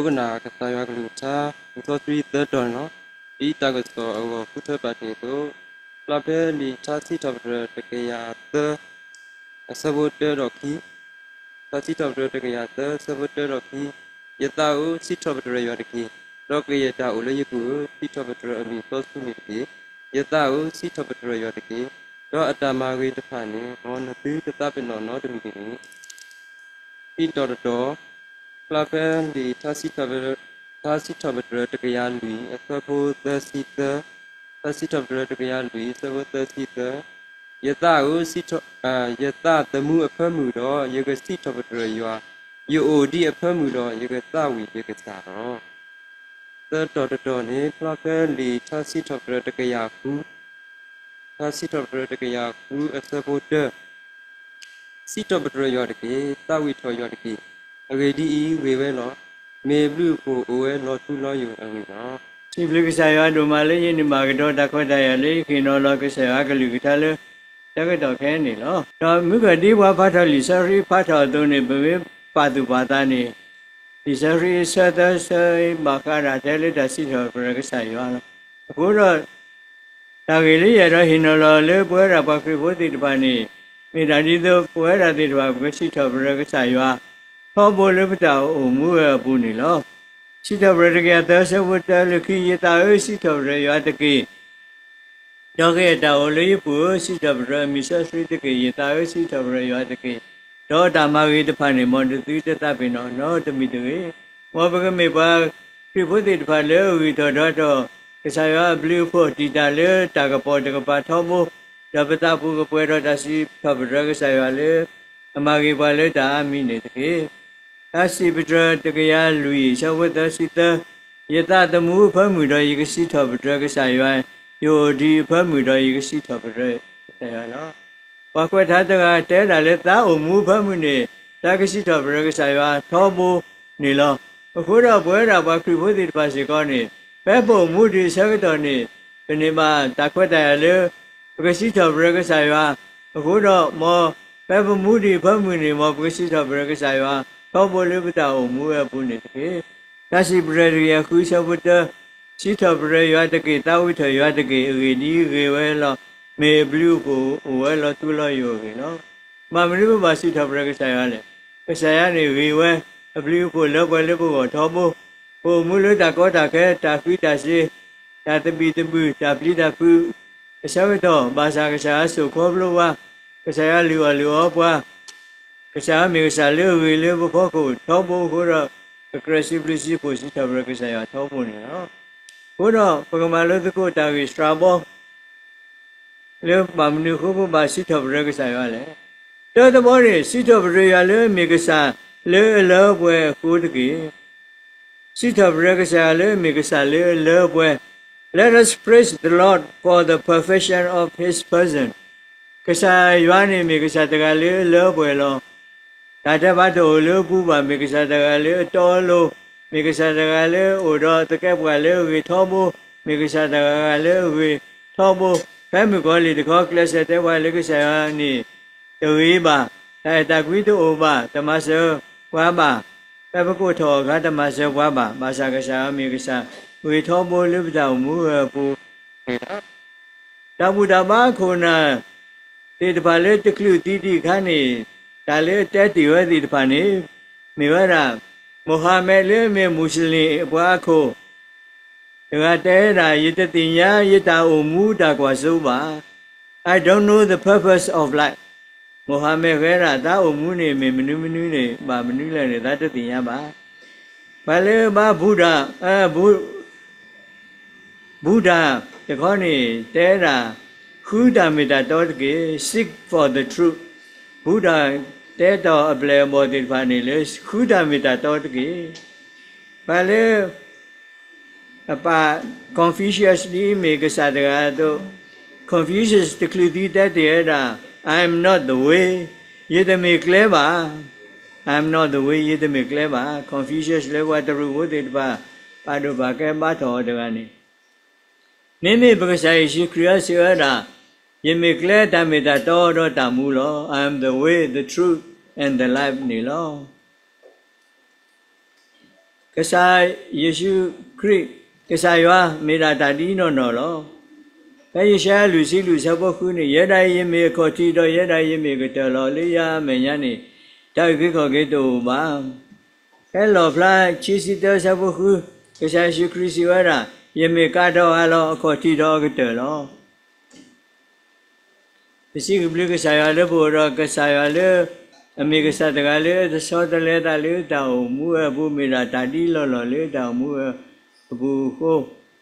ဒိကနၣ်ကစၢ်ယွၤကလုၢ်ကထါ လံာ်စီဆှံသၢတီၤန့ၣ်လီၤ. ဒ်တၢ်ကစီၣ်အဂီၢ်ဃုထၢပာ်တ့ၢ်အသိး, ဖျါဖဲလံာ်ထါစံးထီၣ်ပတြၢၤတကယၤသၢ အဆၢဖိတၢဒီးခံ, ထါစံးထီၣ်ပတြၢၤတကယၤသၢ အဆၢဖိတၢဒီးခံ, ယသးဧၢ, စံးထီၣ်ပတြၢၤယွၤတက့ၢ်. ဒီးကယဲၢ်တၢ်အိၣ်လၢယပူၤဧၢ, စံးထီၣ်ပတြၢၤအမံၤစီဆှံန့ၣ်တက့ၢ်. ယသးဧၢ, စံးထီၣ်ပတြၢၤယွၤတက့ၢ်. ဒီးအတၢ်မၤဂ့ၤတဖၣ်န့ၣ် မ်နသုတသးပ့ၤနီၣ်နီတမံၤတဂ့ၤ. စံးထီၣ်တတီၤ, ဖျါဖဲလံာ်ထါစံးထီၣ်ပတြၢၤ ထါစံးထီၣ်ပတြၢၤတကယၤလွံၢ် အဆၢဖိသၢဆံသၢ, ထါစံးထီၣ်ပတြၢၤတကယၤလွံၢ် အဆၢဖိသၢဆံသၢ, ယသးဧၢ, ယသးသမူအဖၢမုၢ်ဒီး ယကစံးထီၣ်ပတြၢၤယွၤ, ယအိၣ်ဒံးအဖၢမုၢ်ဒီး ယကသးဝံၣ်ယကစၢ်လီၤ. သၢတီၤတတီၤန့ၣ် ဖျါဖဲလံာ်ထါစံးထီၣ်ပတြၢၤတကယၤဃု, ထါစံးထီၣ်ပတြၢၤတကယၤဃု အဆၢဖိတၢ စံးထီၣ်ပတြၢၤယွၤတက့ၢ်, သးဝံၣ်ထီၣ်ယွၤတက့ၢ်. အဂ့ၢ်ဒ်အံၤ, ဂ့ၤဝဲလီၤ. မ့ၢ်အဘျုးအဖှိၣ်အိၣ်ဝဲလီၤထူလီၤယိာ်အဂ့ၢ်လီၤ. စံးဘျုးကစၢ်ယွၤဒိၣ်မးလၢယန့ၣ်ဘၣ်ကဒီးတၢ်ခွဲးတၢ်ယာ်လၢယဟ့ၣ်နီၤလီၤကစၢ်ယွၤအကလုၢ်ကထါလၢ ဆၢကတီၢ်ခဲအံၤန့ၣ်လီၤ. ဒီးမုၢ်ကီၢ်ဒ်ပှၤဖးထီၣ်လံာ်စီဆှံဖးထီၣ်အသိးန့ၣ် ပမ့ၢ်ပာ်သူၣ်ပာ်သးန့ၣ် လံာ်စီဆှံအဆၢသၢဆၢအံၤ ဘၣ်ဃးဒၣ်ထဲလၢတၢ်စံးထီၣ်ပတြၢၤကစၢ်ယွၤလီၤ. အဃိဒီး တၢ်ဂ့ၢ်လၢယအဲၣ်ဒိးဟ့ၣ်နီၤလီၤလၢပဝဲဒၣ်ပှၤခရံာ်ဖိသ့ၣ်တဖၣ်န့ၣ် မ့ၢ်ဒၣ်ဒ်သိးပဝဲဒၣ်သ့ၣ်တဖၣ် ပကစံးထီၣ်ပတြၢၤကစၢ်ယွၤ ထီဘိလၢပတၢ်အိၣ်မူဝဲအပူၤန့ၣ်လီၤ. စံးထီၣ်ပတြၢၤတကယၤသၢဆၢဖိတၢလၢခံ, ယသးဧၢ, စံးထီၣ်ပတြၢၤယွၤတက့ၢ်. ဒီးကယဲၢ်တၢ်အိၣ်လၢယပူၤဧၢ, စံးထီၣ်ပတြၢၤအမံၤစီဆှံတက့ၢ်. ယသးဧၢ, စံးထီၣ်ပတြၢၤယွၤတက့ၢ်. ဒီးတၢ်မၤဂ့ၤတဖၣ်န့ၣ် မ်နသုတသးပ့ၤနီၣ်နီတမံၤတဂ့ၤ. မ်ပကမ့ၢ်ပှၤခရံာ်ဖိသ့ၣ်တဖၣ်လၢအဂံၢ်ထီၣ်ဒွးထီၣ် ကစၢ်ယွၤအဘျုးအဖှိၣ်တံာ်တာ်လၢတၢ်ကပီၤတကပၤထီဘိ, ဒီးပသးပူၤကပှဲၤဒီးတၢ်စံးထီၣ်ပတြၢၤကစၢ်ယွၤလၢ အမၤဂ့ၤပှၤလၢတၢ်အါမံၤန့ၣ်တက့ၢ်. တၢ်စံးပတြၢၤတကယၤလွံၢ် ဆၢဖိသၢဆံသၢ, ယသးသမူအဖၢမုၢ်ဒီး ယကစံးထီၣ်ပတြၢၤကစၢ်ယွၤ, ယအိၣ်ဒံးအဖၢမုၢ်ဒီး ယကစံးထီၣ်ပတြၢၤကစၢ်ယွၤလီၤ. ပှၤကွဲးထါတဂၤတဲဒၣ်လၢ သးအိၣ်မူအဖၢမုၢ်န့ၣ် တၢ်ကစံးထီၣ်ပတြၢၤကစၢ်ယွၤထီဘိန့ၣ်လီၤ. အဃိဒီးပဝဲဒၣ်ပှၤခရံာ်ဖိသ့ၣ်တဖၣ်စ့ၢ်ကီးန့ၣ် ဖဲပအိၣ်မူဒံးအဆၢကတီၢ်န့ၣ် ပန့ၢ်ဘၣ်တၢ်ခွဲးတၢ်ယာ်လၢ ပကစံးထီၣ်ပတြၢၤကစၢ်ယွၤ, အဃိဒီးမ် ဖဲပမူဒံးအဖၢမုၢ်န့ၣ် မ်ပကစံးထီၣ်ပတြၢၤကစၢ်ယွၤ ထီဘိလၢပတၢ်အိၣ်မူဝဲအပူၤန့ၣ်တက့ၢ်. တၢ်စံးပတြၢၤတကယၤဃု ဆၢဖိတၢ, စံးထီၣ်ပတြၢၤယွၤတက့ၢ်, သးဝံၣ်ထီၣ်ယွၤတက့ၢ်, အဂ့ၢ်ဒ်အံၤ, ဂ့ၤဝဲလီၤ. မ့ၢ်အဘျုးအဖှိၣ်အိၣ်ဝဲလီၤထူလီၤယိာ်အဂ့ၢ်လီၤ. ဘၣ်မနုၤပဘၣ်စံးထီၣ်ပတြၢၤကစၢ်ယွၤလဲၣ်. ကစၢ်ယွၤန့ၣ်ဂ့ၤဝဲ, အဘျုးအဖှိၣ်လၢပှဲၤလၢပဂီၢ်ထီဘိ, ပအိၣ်မူလၢတၢ်ကီတၢ်ခဲ, တၢ်ဃံးတၢ်စ့ၤ, တၢ်သဘံၣ်သဘုၣ်, တၢ်ပျံၤတၢ်ဖုး အဆၢကတီၢ်, ဘၣ်ဆၣ်ကစၢ်ယွၤစိာ်ခီဖျိပှၤ, ကစၢ်ယွၤလုၢ်အီၣ်လုၢ်အီပှၤ, ကစၢ်ယွၤမ့ၢ်ကစၢ်လၢအဂ့ၤလၢပဖီခိၣ်ထီဘိအဃိဒီး, ပကြၢးစံးဘျုးစံးဖှိၣ်စံးထီၣ်ပတြၢၤကစၢ်ယွၤထီဘိန့ၣ်လီၤ. အဃိဒီးပကမၤလိသကိးတၢ်ဂ့ၢ်စှၤဘီ လၢဘၣ်မနုၤအဃိပဘၣ်စံးထီၣ်ပတြၢၤကစၢ်ယွၤလဲၣ်. တၢတဘီန့ၣ် စံးထီၣ်ပတြၢၤယွၤလၢအမ့ၢ်ကစၢ်လၢအလၢအပှဲၤအဃိတက့ၢ်. စံးထီၣ်ပတြၢၤကစၢ်ယွၤလၢအမ့ၢ်ကစၢ်လၢအလၢအပှဲၤ, Let us praise the Lord for the perfection of his person. ကစၢ်ယွၤန့ၣ်မ့ၢ်ကစၢ်တဂၤလၢအလၢအပှဲၤလီၤ. တၢ်တဘၣ်တအိၣ်လၢအပူၤဘၣ်, မ့ၢ်ကစၢ်တဂၤလၢအတီအလိၤ, မ့ၢ်ကစၢ်တဂၤလၢအအိၣ်ဒီးသကဲးပဝးလၢအဂ့ၤထီဘိ, မ့ၢ်ကစၢ်တဂၤလၢအဂ့ၤထီဘိ, ဖဲမုၣ်ကီၤလံၢ်တခီ ကျဲးစၢးတဲပှၤလၢကစၢ်ယွၤန့ၣ် တဂ့ၤဘၣ်, တၢ်အဲၣ်တၢ်ကွံတအိၣ်ဘၣ်, တမၤစၢၤပှၤဘၣ်, ဖဲပကိးထီၣ်အခါတမၤစၢၤပှၤဘၣ်, ဘၣ်ဆၣ်ကစၢ်ယွၤမ့ၢ်ကစၢ် ဂ့ၤထီဘိလၢပတၢ်အိၣ်မူအပူၤန့ၣ်လီၤ. တၢ်ဘူၣ်တၢ်ဘါခိၣ်နၢ်သ့ၣ်တဖၣ်လၢတချုးသံဒံးအခါန့ၣ်, တၢ်လၢအတဲတ့ၢ်ဝဲသ့ၣ်တဖၣ်န့ၣ် မ့ၢ်ဝဲဒၣ် မူၤဟၤမဲးလၢအမ့ၢ်မူၤစလ့ၣ်အပှၤအခိၣ် တဂၤတဲဒၣ် ယတသ့ၣ်ညါယတၢ်အိၣ်မူတၢ်ကွၢ်စိဘၣ်, I don't know the purpose of life. မူၤဟၤမဲးတဲဒၣ် သးအိၣ်မူန့ၣ် မ့ၢ်မနုၤမနုၤန့ၣ် ဘၣ်မနုၤလဲၣ်န့ၣ် သးတသ့ၣ်ညါဘၣ်. ပှၤလၢဘါဘူၣ်ဒၣ် ဘူၣ်ဒၣ်တခီန့ၣ် တဲဒၣ် ဃုတၢ်မ့ၢ်တၢ်တီတက့ၢ်, seek for the truth. ဘူၣ်ဒၣ်တဲတီၢ်အပျဲၢ်အဘီၣ်သ့ၣ်တဖၣ်န့ၣ်လၢ ဃုတၢ်မ့ၢ်တၢ်တီတက့ၢ်. ပှၤလၢ အပၢ် Confucius ဒ်မ့ၢ်ကစၢ်တဂၤအသိး, Confucius တချုးသံတဲတ့ၢ်ဝဲဒၣ် I am not the way, ယတမ့ၢ်ကျဲဘၣ်. I am not the way, ယတမ့ၢ်ကျဲဘၣ်. Confucius လၢပှၤတရူးဖိသ့ၣ်တဖၣ် ပာ်ဒိၣ်ပာ်ကဲဘါထီၣ်အီၤတဂၤန့ၣ်, မ့မ့ၢ်ပကစၢ်ယ့ၣ်ၡူးခရံာ်အံၤစံးဝဲဒၣ်, ယမ့ၢ်ကျဲတၢ်မ့ၢ်တၢ်တီဒီးတၢ်မူလီၤ. I am the way, the truth, and the life န့ၣ်လီၤ. ကစၢ်ယ့ၣ်ၡူးခရံာ်, ကစၢ်ယွၤမ့ၢ်ဒၣ်တၢ်ဒ်နီၢ်နီၢ်လီၤ. ဖဲယၡါယၤလွံၢ်ဆံလွံၢ်ဆၢဖိဃုန့ၣ်, ယဲဒၣ်အံၤယမ့ၢ်အခီၣ်ထံး, ဒီးယဲဒၣ်အံၤယမ့ၢ်ကတၢၢ်လီၤ. လၢယၤအမဲာ်ညါန့ၣ် တၢ်အုၣ်က့ၤခီၣ်က့ၤတအိၣ်ဘၣ်. ဖဲလီၣ်ဖျါခံဆံသၢဆၢဖိဃု, ကစၢ်ယ့ၣ်ၡူးခရံာ်စံးဝဲဒၣ်, ယမ့ၢ်ကါဒီးအါလီၤ, အခီၣ်ထံးဒီးအကတၢၢ်လီၤ. ပစံးကဘျုးကစၢ်ယွၤလၢပအိၣ်ဒီးကစၢ်ယွၤလၢ အမ့ၢ်ကစၢ်တဂၤလၢအတဆီတလဲသးလၢတၢ်အိၣ်မူအပူၤ, မ့ၢ်ဒၣ်တၢ်ဒ်လီၢ်လီၢ်လၢတၢ်အိၣ်မူအပူၤအဃိ,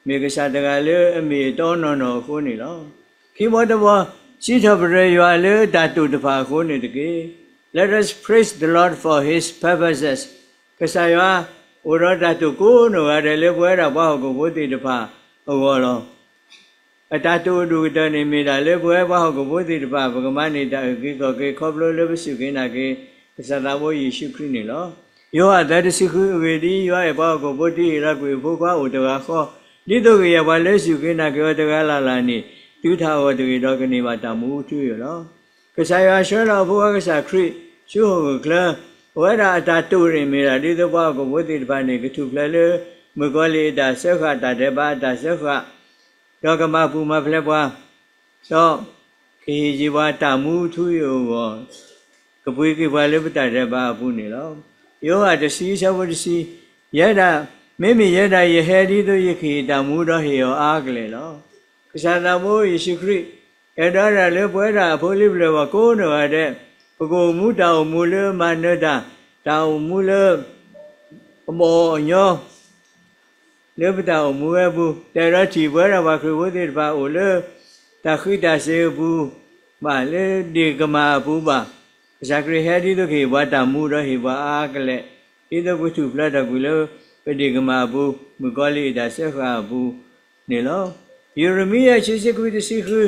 မ့ၢ်ကစၢ်တဂၤလၢအမ့ၢ်အတီနီၢ်နီၢ်အဃိန့ၣ်လီၤ. ခံဘီတဘီ, စံးထီၣ်ပတြၢၤယွၤလၢတၢ်တိာ်တဖၣ်အဃိန့ၣ်တက့ၢ်. Let us praise the Lord for his purposes. ကစၢ်ယွၤအိၣ်ဒီးတၢ်တိာ်ကိးနီၢ်ဂၤဒဲးလၢပဝဲဒၣ်ပှၤဟီၣ်ခိၣ်ဖိသ့ၣ်တဖၣ်အဂီၢ်လီၤ. အတၢ်တိာ်အဒိၣ်ကတၢၢ်န့ၣ်မ့ၢ်ဒၣ်လၢပဝဲပှၤဟီၣ်ခိၣ်ဖိသ့ၣ်တဖၣ် ပကမၤန့ၢ်တၢ်အုၣ်က့ၤခီၣ်က့ၤခီဖျိလၢပစူၢ်က့ၤနာ်က့ၤ ကစၢ်သးဘိယ့ၣ်ၡူးခရံာ်န့ၣ်လီၤ. ယိၤဟၣ်သၢတဆံဃု, အဂ့ၢ်ဒ်အံၤ, ယွၤအဲၣ်ပှၤဟီၣ်ခိၣ်ဖိ ဒ်ဟ့ၣ်လီၤကွံာ်အဖိခွါအိၣ်တဂၤဃီ, ဒ်သိးကယဲၢ်ပှၤလၢစူၢ်က့ၤနာ်က့ၤအီၤတဂၤလၢ်လၢ်န့ၣ် သုတၢ်အဂီၢ်တဂ့ၤဒီးကန့ၢ်ဘၣ်တၢ်မူအထူအယိာ်လီၤ. ကစၢ်ယွၤဆှၢလီၤအဖိခွါကစၢ်ခရံာ်ဆူဟီၣ်ခိၣ်ချၢ, ပဝဲဒၣ်အတၢ်တိာ်န့ၣ်မ့ၢ်ဒၣ် ဒ်သိးပှၤဟီၣ်ခိၣ်ဖိသ့ၣ်တဖၣ်န့ၣ် ကထူၣ်ဖျဲးလၢမုၣ်ကီၤလံၢ်အတၢ်စၢဃာ် တၢ်ဒဲးဘးအတၢ်စၢဃာ် ဒီးကမၤပူၤမၤဖျဲးပှၤ, ဒီးကဟ့ၣ်ယံၤပှၤတၢ်မူထူယိာ်အဂီၢ်, ကပှ့ၤက့ၤပှၤလၢပတၢ်ဒဲးဘးအပူၤန့ၣ်လီၤ. ယိၤဟၣ်တဆံဆၢဖိတဆံ, ယဲဒၣ်, မ့မ့ၢ်ယဲဒၣ်ယဟဲဒ်သိးယကဟ့ၣ်တၢ်မူဒီးဟ့ၣ်အီၤအါကလဲာ်လီၤ. ကစၢ်သးဘိယ့ၣ်ၡူးခရံာ် အဲၣ်ဒိးဒၣ်လၢပဝဲဒၣ်အဖိလံၤပျၢၤဘၣ်ကိးနီၢ်ဂၤဒဲး, ပကအိၣ်မူတၢ်အိၣ်မူလၢမၤနၢၤတၢ်, တၢ်အိၣ်မူလၢ အဘီၣ်အညီ လၢပတၢ်အိၣ်မူဝဲအပူၤ, တၢ်ဒီးထံၣ်ပဝဲဒၣ်ပှၤခရံာ်ဖိသ့ၣ်တဖၣ်အိၣ်လၢ တၢ်ဃံးတၢ်စ့ၤအပူၤဘၣ်, လၢဒ့ၣ်ကမၢ်အပူၤဘၣ်, ကစၢ်ခရံာ်ဟဲဒ်သိးကဟ့ၣ်ပှၤတၢ်မူဒီးဟ့ၣ်ပှၤအါကလဲာ်, ဒ်သိးပကထူၣ်ဖျဲးထီၣ်ကွံာ်လၢပဒ့ၣ်ကမၢ်အပူၤ, မုၣ်ကီၤလံၢ်အတၢ်စၢဃာ်အပူၤန့ၣ်လီၤ. ယံးရမံယၤ ခံဆံခွံ တဆံဃု,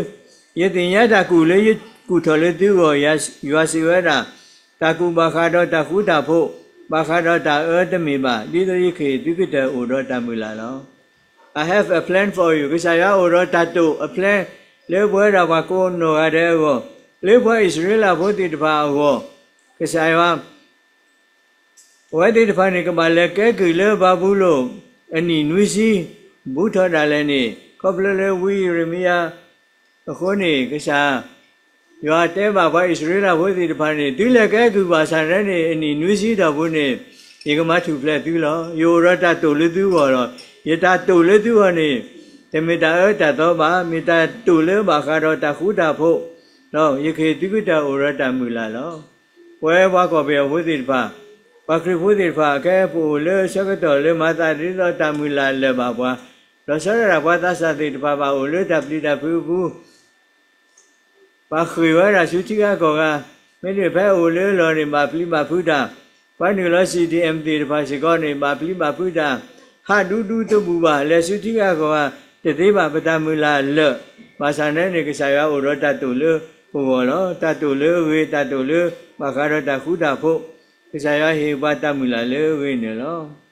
ယသ့ၣ်ညါတၢ်ကူၣ်လၢယကူၣ်ထီၣ်လၢသုဂီၢ်, ယွၤစံးဝဲဒၣ်, တၢ်ကူၣ်ဘၣ်ဃးဒီးတၢ်ဃူတၢ်ဖိး, ဘၣ်ဃးဒီးတၢ်အၢတမ့ၢ်ဘၣ်, ဒ်သိးယကဟ့ၣ်သုကတၢၢ်အိၣ်ဒီးတၢ်မုၢ်လၢ်လီၤ. I have a plan for you. ကစၢ်ယွၤအိၣ်ဒီးတၢ်တိာ်အ plan လၢပဝဲဒၣ်ပှၤကိးနီၢ်ဂၤဒဲးအဂီၢ်, လၢပှၤအံၣ်စရ့လးဖိသ့ၣ်တဖၣ်အဂီၢ်, ကစၢ်ယွၤ အဝဲသ့ၣ်တဖၣ်န့ၣ် ကဘၣ်လဲၤကဲကုၢ်လၢဘၤဘူလိၣ် အနံၣ်နွံဆံ, ဘူးထီၣ်ဒၣ်လဲာ်န့ၣ်, ခီဖျိလၢဝံယံးရမံယၤအဃိန့ၣ်, ကစၢ်ယွၤတဲဘၣ်ပှၤအံၣ်စရ့လးဖိသ့ၣ်တဖၣ်န့ၣ်, သုလဲၤကဲကုၢ်ဘၣ်ဆၣ်န့ၣ် အနံၣ်နွံဆံတီၢ်ပူၤန့ၣ်, ယကမၤထူၣ်ဖျဲးသုလီၤ. ယအိၣ်ဒီးတၢ်တိာ်လၢသုဂီၢ်လီၤ. ယတၢ်တိာ်လၢသုဂီၢ်န့ၣ်, တမ့ၢ်တၢ်အၢတၢ်သီဘၣ်, မ့ၢ်တၢ်တိာ်လၢဘၣ်ဃးဒီးတၢ်ဃူတၢ်ဖိး, ဒီးယကဟ့ၣ်သုကတၢၢ်အိၣ်ဒီးတၢ်မုၢ်လၢ်လီၤ. ပဝဲပှၤကီၢ်ပယီၤဖိသ့ၣ်တဖၣ်, ပှၤခရံာ်ဖိသ့ၣ်တဖၣ်, အခဲအံၤပအိၣ်လၢဆၢကတီၢ်လၢမၤသးဒ်သိးတၢ်မုၢ်လၢ်လၢာ်ဘၣ်ပှၤ, ဒီးဆၢဒၣ်ပှၤသးစၢ်သ့ၣ်တဖၣ်ဘၣ်အိၣ်လၢတၢ်ပျံၤတၢ်ဖုးအပူၤ, ပှၤဃ့ၢ်ဝဲဒၣ်ဆူထံဂၤကီၢ်ဂၤ, မ့တမ့ၢ်ဖဲအိၣ်လၢအလီၢ်န့ၣ် ဘၣ်ပျံၤဘၣ်ဖုးတၢ်, ပှၤနုာ်လီၤ CDM သ့ၣ်တဖၣ်စ့ၢ်ကီးန့ၣ် ဘၣ်ပျံၤဘၣ်ဖုးတၢ်, ဟးဒူဒူတဘူၣ်ဘၣ်, လဲၤဆူထံဂၤကီၢ်ဂၤတသ့ဘၣ်, ပတၢ်မုၢ်လၢ်လၢာ်, ဘၣ်ဆၣ်န့ၣ်န့ၣ် ကစၢ်ယွၤအိၣ်ဒီးတၢ်တိာ်လၢပဂီၢ်လီၤ. တၢ်တိာ်လၢအဂ့ၤ, တၢ်တိာ်လၢဘၣ်ဃးဒီးတၢ်ဃူတၢ်ဖိး, ကစၢ်ယွၤဟ့ၣ်ပှၤတၢ်မုၢ်လၢ်လၢအဂ့ၤန့ၣ်လီၤ.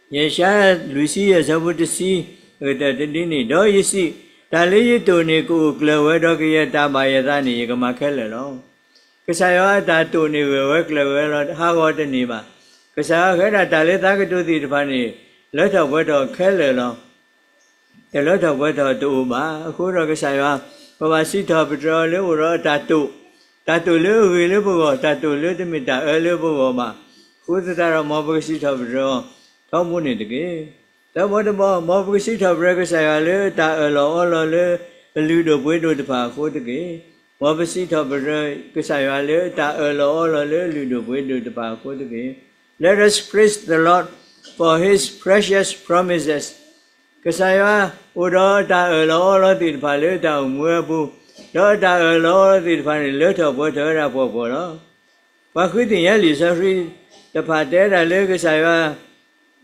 ယၡါယၤလွံၢ်ဆံယဲၢ်ဆၢဖိတဆံ, အကတၢၢ်တဒ်န့ၣ်, ဒီးယစံး, တၢ်လၢယတိာ်န့ၣ် ကအိၣ်ကျၢၤဝဲ, ဒီးကယဲၢ်တၢ်ဘၣ်ယသးန့ၣ် ယကမၤခဲလၢာ်လီၤ. ကစၢ်ယွၤအတၢ်တိာ်န့ၣ် ဂၢၢ်ဝဲကျၢၤဝဲလီၤ, ဟးဂီၤတန့ၢ်ဘၣ်. ကစၢ်ယွၤဃဲဒၣ်တၢ်လၢသးကတိၤသ့ၣ်တဖၣ်န့ၣ် လၢထီၣ်ပှဲၤထီၣ်ခဲလၢာ်လီၤ. တလၢထီၣ်ပှဲၤထီၣ်တအိၣ်ဘၣ်. အဃိဒီးကစၢ်ယွၤ, ပဘၣ်စံးထီၣ်ပတြၢၤအီၤလၢအိၣ်ဒီးအတၢ်တိာ်, တၢ်တိာ်လၢအဂ့ၤလၢပဂီၢ်, တၢ်တိာ်လၢတမ့ၢ်တၢ်အၢလၢပဂီၢ်ဘၣ်. အဃိသတးဒီး မ်ပကစံးထီၣ်ပတြၢၤအီၤထီဘိန့ၣ်တက့ၢ်. သၢဘီတဘီ, မ်ပကစံးထီၣ်ပတြၢၤကစၢ်ယွၤလၢတၢ်အၢၣ်လီၤအီလီၤလၢအလုၢ်ဒိၣ်ပှ့ၤဒိၣ်တဖၣ်အဃိတက့ၢ်. မ်ပစံးထီၣ်ပတြၢၤကစၢ်ယွၤလၢတၢ်အၢၣ်လီၤအီလီၤလၢအလုၢ်ဒိၣ်ပှ့ၤဒိၣ်တဖၣ်အဃိတက့ၢ်. Let us praise the Lord for his precious promises. ကစၢ်ယွၤအိၣ်ဒီးတၢ်အၢၣ်လီၤအီလီၤသ့ၣ်တဖၣ်လၢတၢ်အိၣ်မူအပူၤ, ဒီးတၢ်အၢၣ်လီၤအီလီၤသ့ၣ်တဖၣ်န့ၣ် လၢထီၣ်ပှဲၤထီၣ်ဝဲဒၣ်ပှီၢ်ပှီၢ်လီၤ. ပှၤဃုသ့ၣ်ညါလံာ်စီဆှံတဖၣ်တဲဒၣ်လၢကစၢ်ယွၤ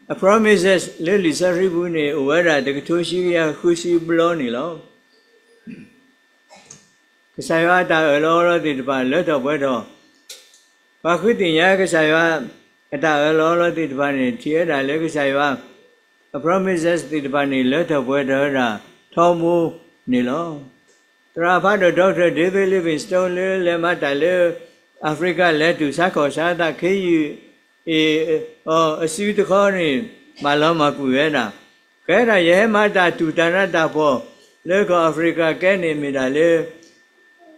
အ promises လၢလံာ်စီဆှံပူၤန့ၣ် အိၣ်ဝဲဒၣ်တကထိဆံကယၤဃုဆံဘျီန့ၣ်လီၤ. ကစၢ်ယွၤအတၢ်အၢၣ်လီၤအီလီၤသ့ၣ်တဖၣ်လၢထီၣ်ပှဲၤထီၣ်, ပှၤဃုသ့ၣ်ညါကစၢ်ယွၤအတၢ်အၢၣ်လီၤအီလီၤသ့ၣ်တဖၣ်န့ၣ် ထံၣ်ဝဲဒၣ်လၢကစၢ်ယွၤအ promises သ့ၣ်တဖၣ်န့ၣ် လၢထီၣ်ပှဲၤထီၣ်ဝဲဒၣ်ထီဘိန့ၣ်လီၤ. သရၣ်ဖးဒိၣ် Doctor David Livingstone လၢလဲၤမၤတၢ်လၢ Africa လဲၤတူၢ်ဆါခီၣ်ဆါသးခ့ယုၢ် အ့ၣ်အီၤအစုတခီန့ၣ် မၤလီၤမၢ်ကွံာ်ဝဲဒၣ်, ကဲဒၣ် ယဟဲမၤတၢ်တူၢ်တၢ်နးတၢ်ဖှီၣ်လၢကီၢ်အၤဖရံကၤကဲန့ၣ် မ့ၢ်ဒၣ်လၢ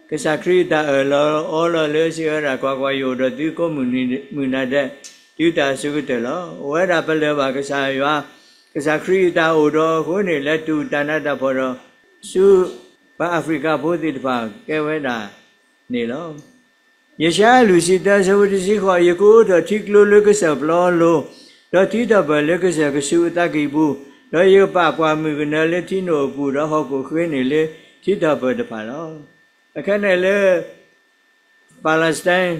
ကစၢ်ခရံာ်အတၢ်အၢၣ်လီၤအီလီၤလၢစံးဝဲဒၣ်, ကွၢ်ကွၢ်, ယအိၣ်ဒီးသုကိးမုၢ်နံၤဒဲး တုၤတၢ်အစိၤကတၢၢ်လီၤ. အိၣ်ဝဲဒၣ်ပလၢၢ်ဘၣ်ကစၢ်ယွၤ, ကစၢ်ခရံာ်အတၢ်အိၣ်ဒီးအဃိန့ၣ် လဲၤတူၢ်တၢ်နးတၢ်ဖှီၣ်ဒီး ဆူပှၤအၤဖရံကၤဖိသ့ၣ်တဖၣ်ကဲဝဲဒၣ်န့ၣ်လီၤ. ယၡါယၤလွံၢ်ဆံတၢ ဆၢဖိတဆံဃိး, ယကအိးထီၣ်ထံကျိလၢကစၢၢ်ပျီအလိၤ, ဒီးထံထီၣ်ပၢၢ်လၢကစၢၢ်ကဆူးအသးကံၢ်ပူၤ, ဒီးယကပာ်ပှၢ်မုၢ်ကနၢလၢထံနိၣ်အပူၤ, ဒီးဟီၣ်ခိၣ်ဃ့န့ၣ်လၢထံထီၣ်ပၢၢ်တဖၣ်လီၤ. အခဲန့ၣ်လၢ Palestine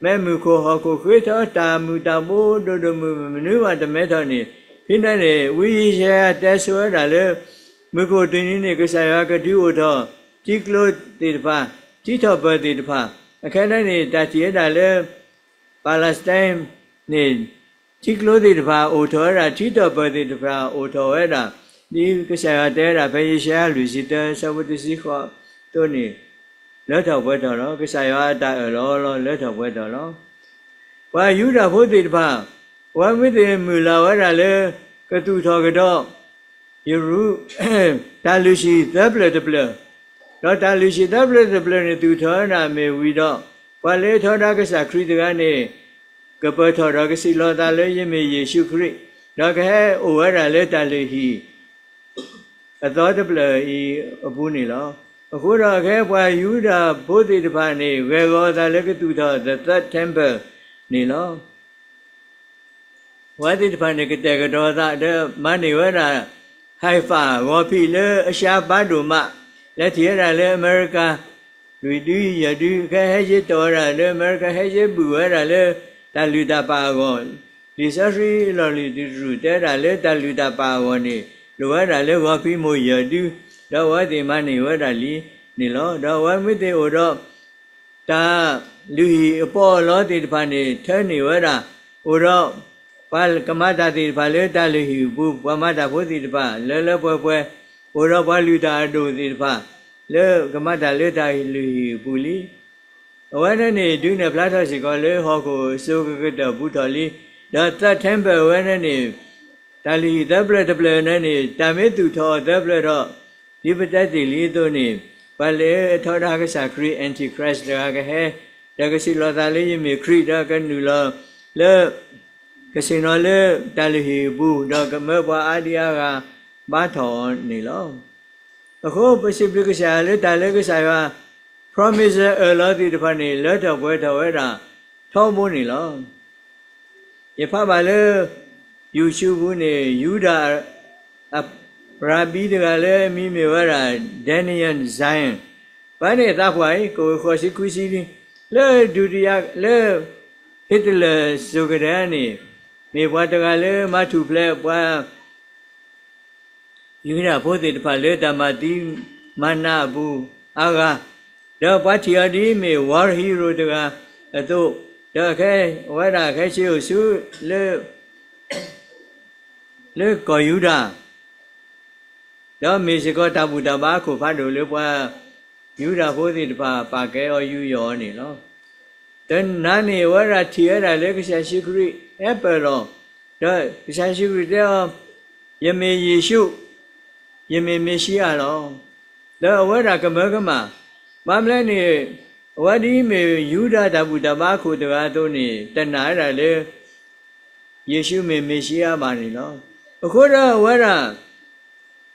မ့ၢ်မုၢ်ခိၣ်ဟီၣ်ခိၣ်ဃ့ထီၣ် တၢ်မုာ်တၢ်ဘိဒိၣ်ဒိၣ်မုၢ်မုၢ် မနုၤမးတမဲထီၣ်န့ၣ်, ဖဲန့ၣ်န့ၣ် ဝံယၡါယၤတဲဆိဝဲဒၣ်လၢ မုၢ်ခိၣ်တနံၤန့ၣ် ကစၢ်ယွၤကဒုးအိၣ်ထီၣ် ထံကျိသ့ၣ်တဖၣ်, ထံထီၣ်ပၢၢ်သ့ၣ်တဖၣ်, အခဲန့ၣ်န့ၣ် တၢ်ထံၣ်ဝဲဒၣ်လၢ Palestine န့ၣ် ထံကျိသ့ၣ်တဖၣ်အိၣ်ထီၣ်ဝဲဒၣ်, ထံထီၣ်ပၢၢ်သ့ၣ်တဖၣ်အိၣ်ထီၣ်ဝဲဒၣ်, ဒ်ကစၢ်ယွၤတဲဝဲဒၣ် ဖဲယၡါယၤလွံၢ်ဆံတၢ ဆၢဖိတဆံဃိးအသိးန့ၣ် လၢထီၣ်ပှဲၤထီၣ်လီၤ. ကစၢ်ယွၤအတၢ်အၢၣ်လီၤအီလီၤလၢထီၣ်ပှဲၤထီၣ်လီၤ. ပှၤယူဒၤဖိသ့ၣ်တဖၣ်, အဝဲမ့ၢ်သ့ၣ်မုၢ်လၢ်ဝဲဒၣ်လၢ ကသူၣ်ထီၣ်ကဒီး ယရူၤ, တၢ်လုၢ်ဟံၣ်သၢဖျၢၣ်တဖျၢၣ်, ဒီးတၢ်လုၢ်ဟံၣ်သၢဖျၢၣ်တဖျၢၣ်န့ၣ် သူၣ်ထီၣ်ဝဲဒၣ်မ့ၢ်ဝံၤဒီး, ပှၤလၢထီဒါကစၢ်ခရံာ်တဂၤန့ၣ် ကပၢၢ်ထီၣ်ဒီးကစံးလီၤသးလၢယမ့ၢ်ယ့ၣ်ၡူးခရံာ်, ဒီးကဟဲအိၣ်ဝဲဒၣ်လၢတၢ်လုၢ်ဟံၣ် အသီတဖျၢၣ်အံၤအပူၤန့ၣ်လီၤ. အဃိဒီးအခဲပှၤယူဒၤဖိသ့ၣ်တဖၣ်န့ၣ် ဂဲၤဂီၤအသးလၢကသူၣ်ထီၣ် the third temple န့ၣ်လီၤ. ပှၤသ့ၣ်တဖၣ်န့ၣ် ကတဲာ်ကတီၤသးဒီးမၤန့ၢ်ဝဲဒၣ် Haifa ဂီၤဖံးလၢအရှါဘါဒိၣ်မး, လဲၤထံၣ်ဝဲဒၣ်လၢအမဲရကၤ လွံၢ်ဒုယဲၢ်ဒု, ခဲဟဲယ့တီၢ်ဝဲဒၣ်လၢအမဲရကၤ ဟဲယ့ဘုၣ်ဝဲဒၣ်လၢ တၢ်လုၢ်တၢ်ပာ်အဂီၢ်, လံာ်စီဆှံအလီၢ်လံၤတတြူၢ်တဲဒၣ်လၢတၢ်လုၢ်တၢ်ပာ်အဂီၢ်န့ၣ် လိၣ်ဝဲဒၣ်လၢဂီၤဖံးမိၢ်ယဲၢ်ဒု, ဒီးအဝဲသ့ၣ်မၤန့ၢ်ဝဲဒၣ်လံန့ၣ်လီၤ. ဒီးအဝဲမ့ၢ်သ့ၣ်အိၣ်ဒီး တၢ်လုၢ်ဟံၣ်အပီးအလီသ့ၣ်တဖၣ်န့ၣ် ထၢန့ၢ်ဝဲဒၣ်, အိၣ်ဒီးပှၤကမၤတၢ်သ့ၣ်တဖၣ်လၢတၢ်လုၢ်ဟံၣ်အပူၤ, ပှၤမၤတၢ်ဖိသ့ၣ်တဖၣ်လၢလၢပှဲၤပှဲၤ, အိၣ်ဒီးပှၤလုၢ်တၢ်အဒိၣ်သ့ၣ်တဖၣ် လၢကမၤတၢ်လၢတၢ်လုၢ်ဟံၣ်အပူၤလံ. အဝဲန့ၣ်န့ၣ် ဒုးနဲၣ်ဖျါထီၣ်စ့ၢ်ကီးလၢဟီၣ်ခိၣ်အစိၤကကတၢၢ်ပူၤထီၣ်လံ. ဒီး third temple အဝဲန့ၣ်န့ၣ် တၢ်လုၢ်ဟံၣ်သၢဖျၢၣ်တဖျၢၣ်န့ၣ်န့ၣ် တၢ်မ့ၢ်သူၣ်ထီၣ်အီၤသၢဖျၢၣ်ဒီး ဒ်ပတဲတ့ၢ်လံအသိးန့ၣ် ပှၤလၢအထီဒါကစၢ်ခရံာ် Antichrist တဂၤကဟဲ, ဒီးကစံးလီၤသးလၢယမ့ၢ်ခရံာ် ဒီးကနုာ်လီၤလၢ ကဆ့ၣ်နီၤလၢတၢ်လုၢ်ဟံၣ်အပူၤ, ဒီးကမၢပှၤအါဒံအါဂၤဘါထီၣ်အီၤန့ၣ်လီၤ. အဃိပစံးဘျုးကစၢ်ယွၤလၢတၢ်လၢကစၢ်ယွၤ promise အၢၣ်လီၤသ့ၣ်တဖၣ်န့ၣ် လၢထီၣ်ပှဲၤထီၣ်ဝဲဒၣ်ထီဘိန့ၣ်လီၤ. ယဖးဘၣ်လၢ YouTube ပူၤန့ၣ် ယူဒၤ အရၤဘံတဂၤလၢမံၤမ့ၢ်ဝဲဒၣ် Daniel Zion, ပှၤန့ၣ်အသးပှၢ်အံၤ ကအိၣ်ဃိးဆံခွံဆံလံ, လၢဒုတိယ လၢ Hitler စိၤကတၢၢ်န့ၣ် မ့ၢ်ပှၤတဂၤလၢမၤထူၣ်ဖျဲးပှၤ ယူဒၤဖိသ့ၣ်တဖၣ်လၢတၢ်မၤသံမၤနးအပူၤအါဂၤ, ဒီးပှၤထံၣ်အီၤဒ်မ့ၢ် war hero တဂၤအသိး, ဒီးအခဲအံၤဝဲဒၣ်အခဲဆ့အိၣ်ဆူ လၢ လၢကီၢ်ယူဒၤ ဒီးမ့ၢ်စ့ၢ်ကီးတၢ်ဘူၣ်တၢ်ဘါအခိၣ်ဖးဒိၣ်လၢပှၤယူဒၤဖိသ့ၣ်တဖၣ်ပာ်ကဲအီၤယူယီၢ်အီၤန့ၣ်လီၤ. တနၤန့ၣ်အဝဲဒၣ်ထံၣ်ဝဲဒၣ်လၢကစၢ်ယ့ၣ်ၡူးခရံာ်ဟဲပၢၢ်လီၤ, ဒီးကစၢ်ယ့ၣ်ၡူးခရံာ်တဲအီၤ, ယမ့ၢ်ယ့ၣ်ၡူး, ယမ့ၢ်မ့ၣ်ၡံအၤလီၤ. ဒီးအဝဲဒၣ်ကမၢကမၣ်, ဘၣ်မနုၤလဲၣ်န့ၣ်, အဝဲဒ်အမ့ၢ်ယူဒၤတၢ်ဘူၣ်တၢ်ဘါအခိၣ်တဂၤအသိးန့ၣ် တနာ်ဝဲဒၣ်လၢ ယ့ၣ်ၡူးမ့ၢ်မ့ၣ်ၡံအၤဘၣ်န့ၣ်လီၤ. အဃိဒီးအဝဲဒၣ်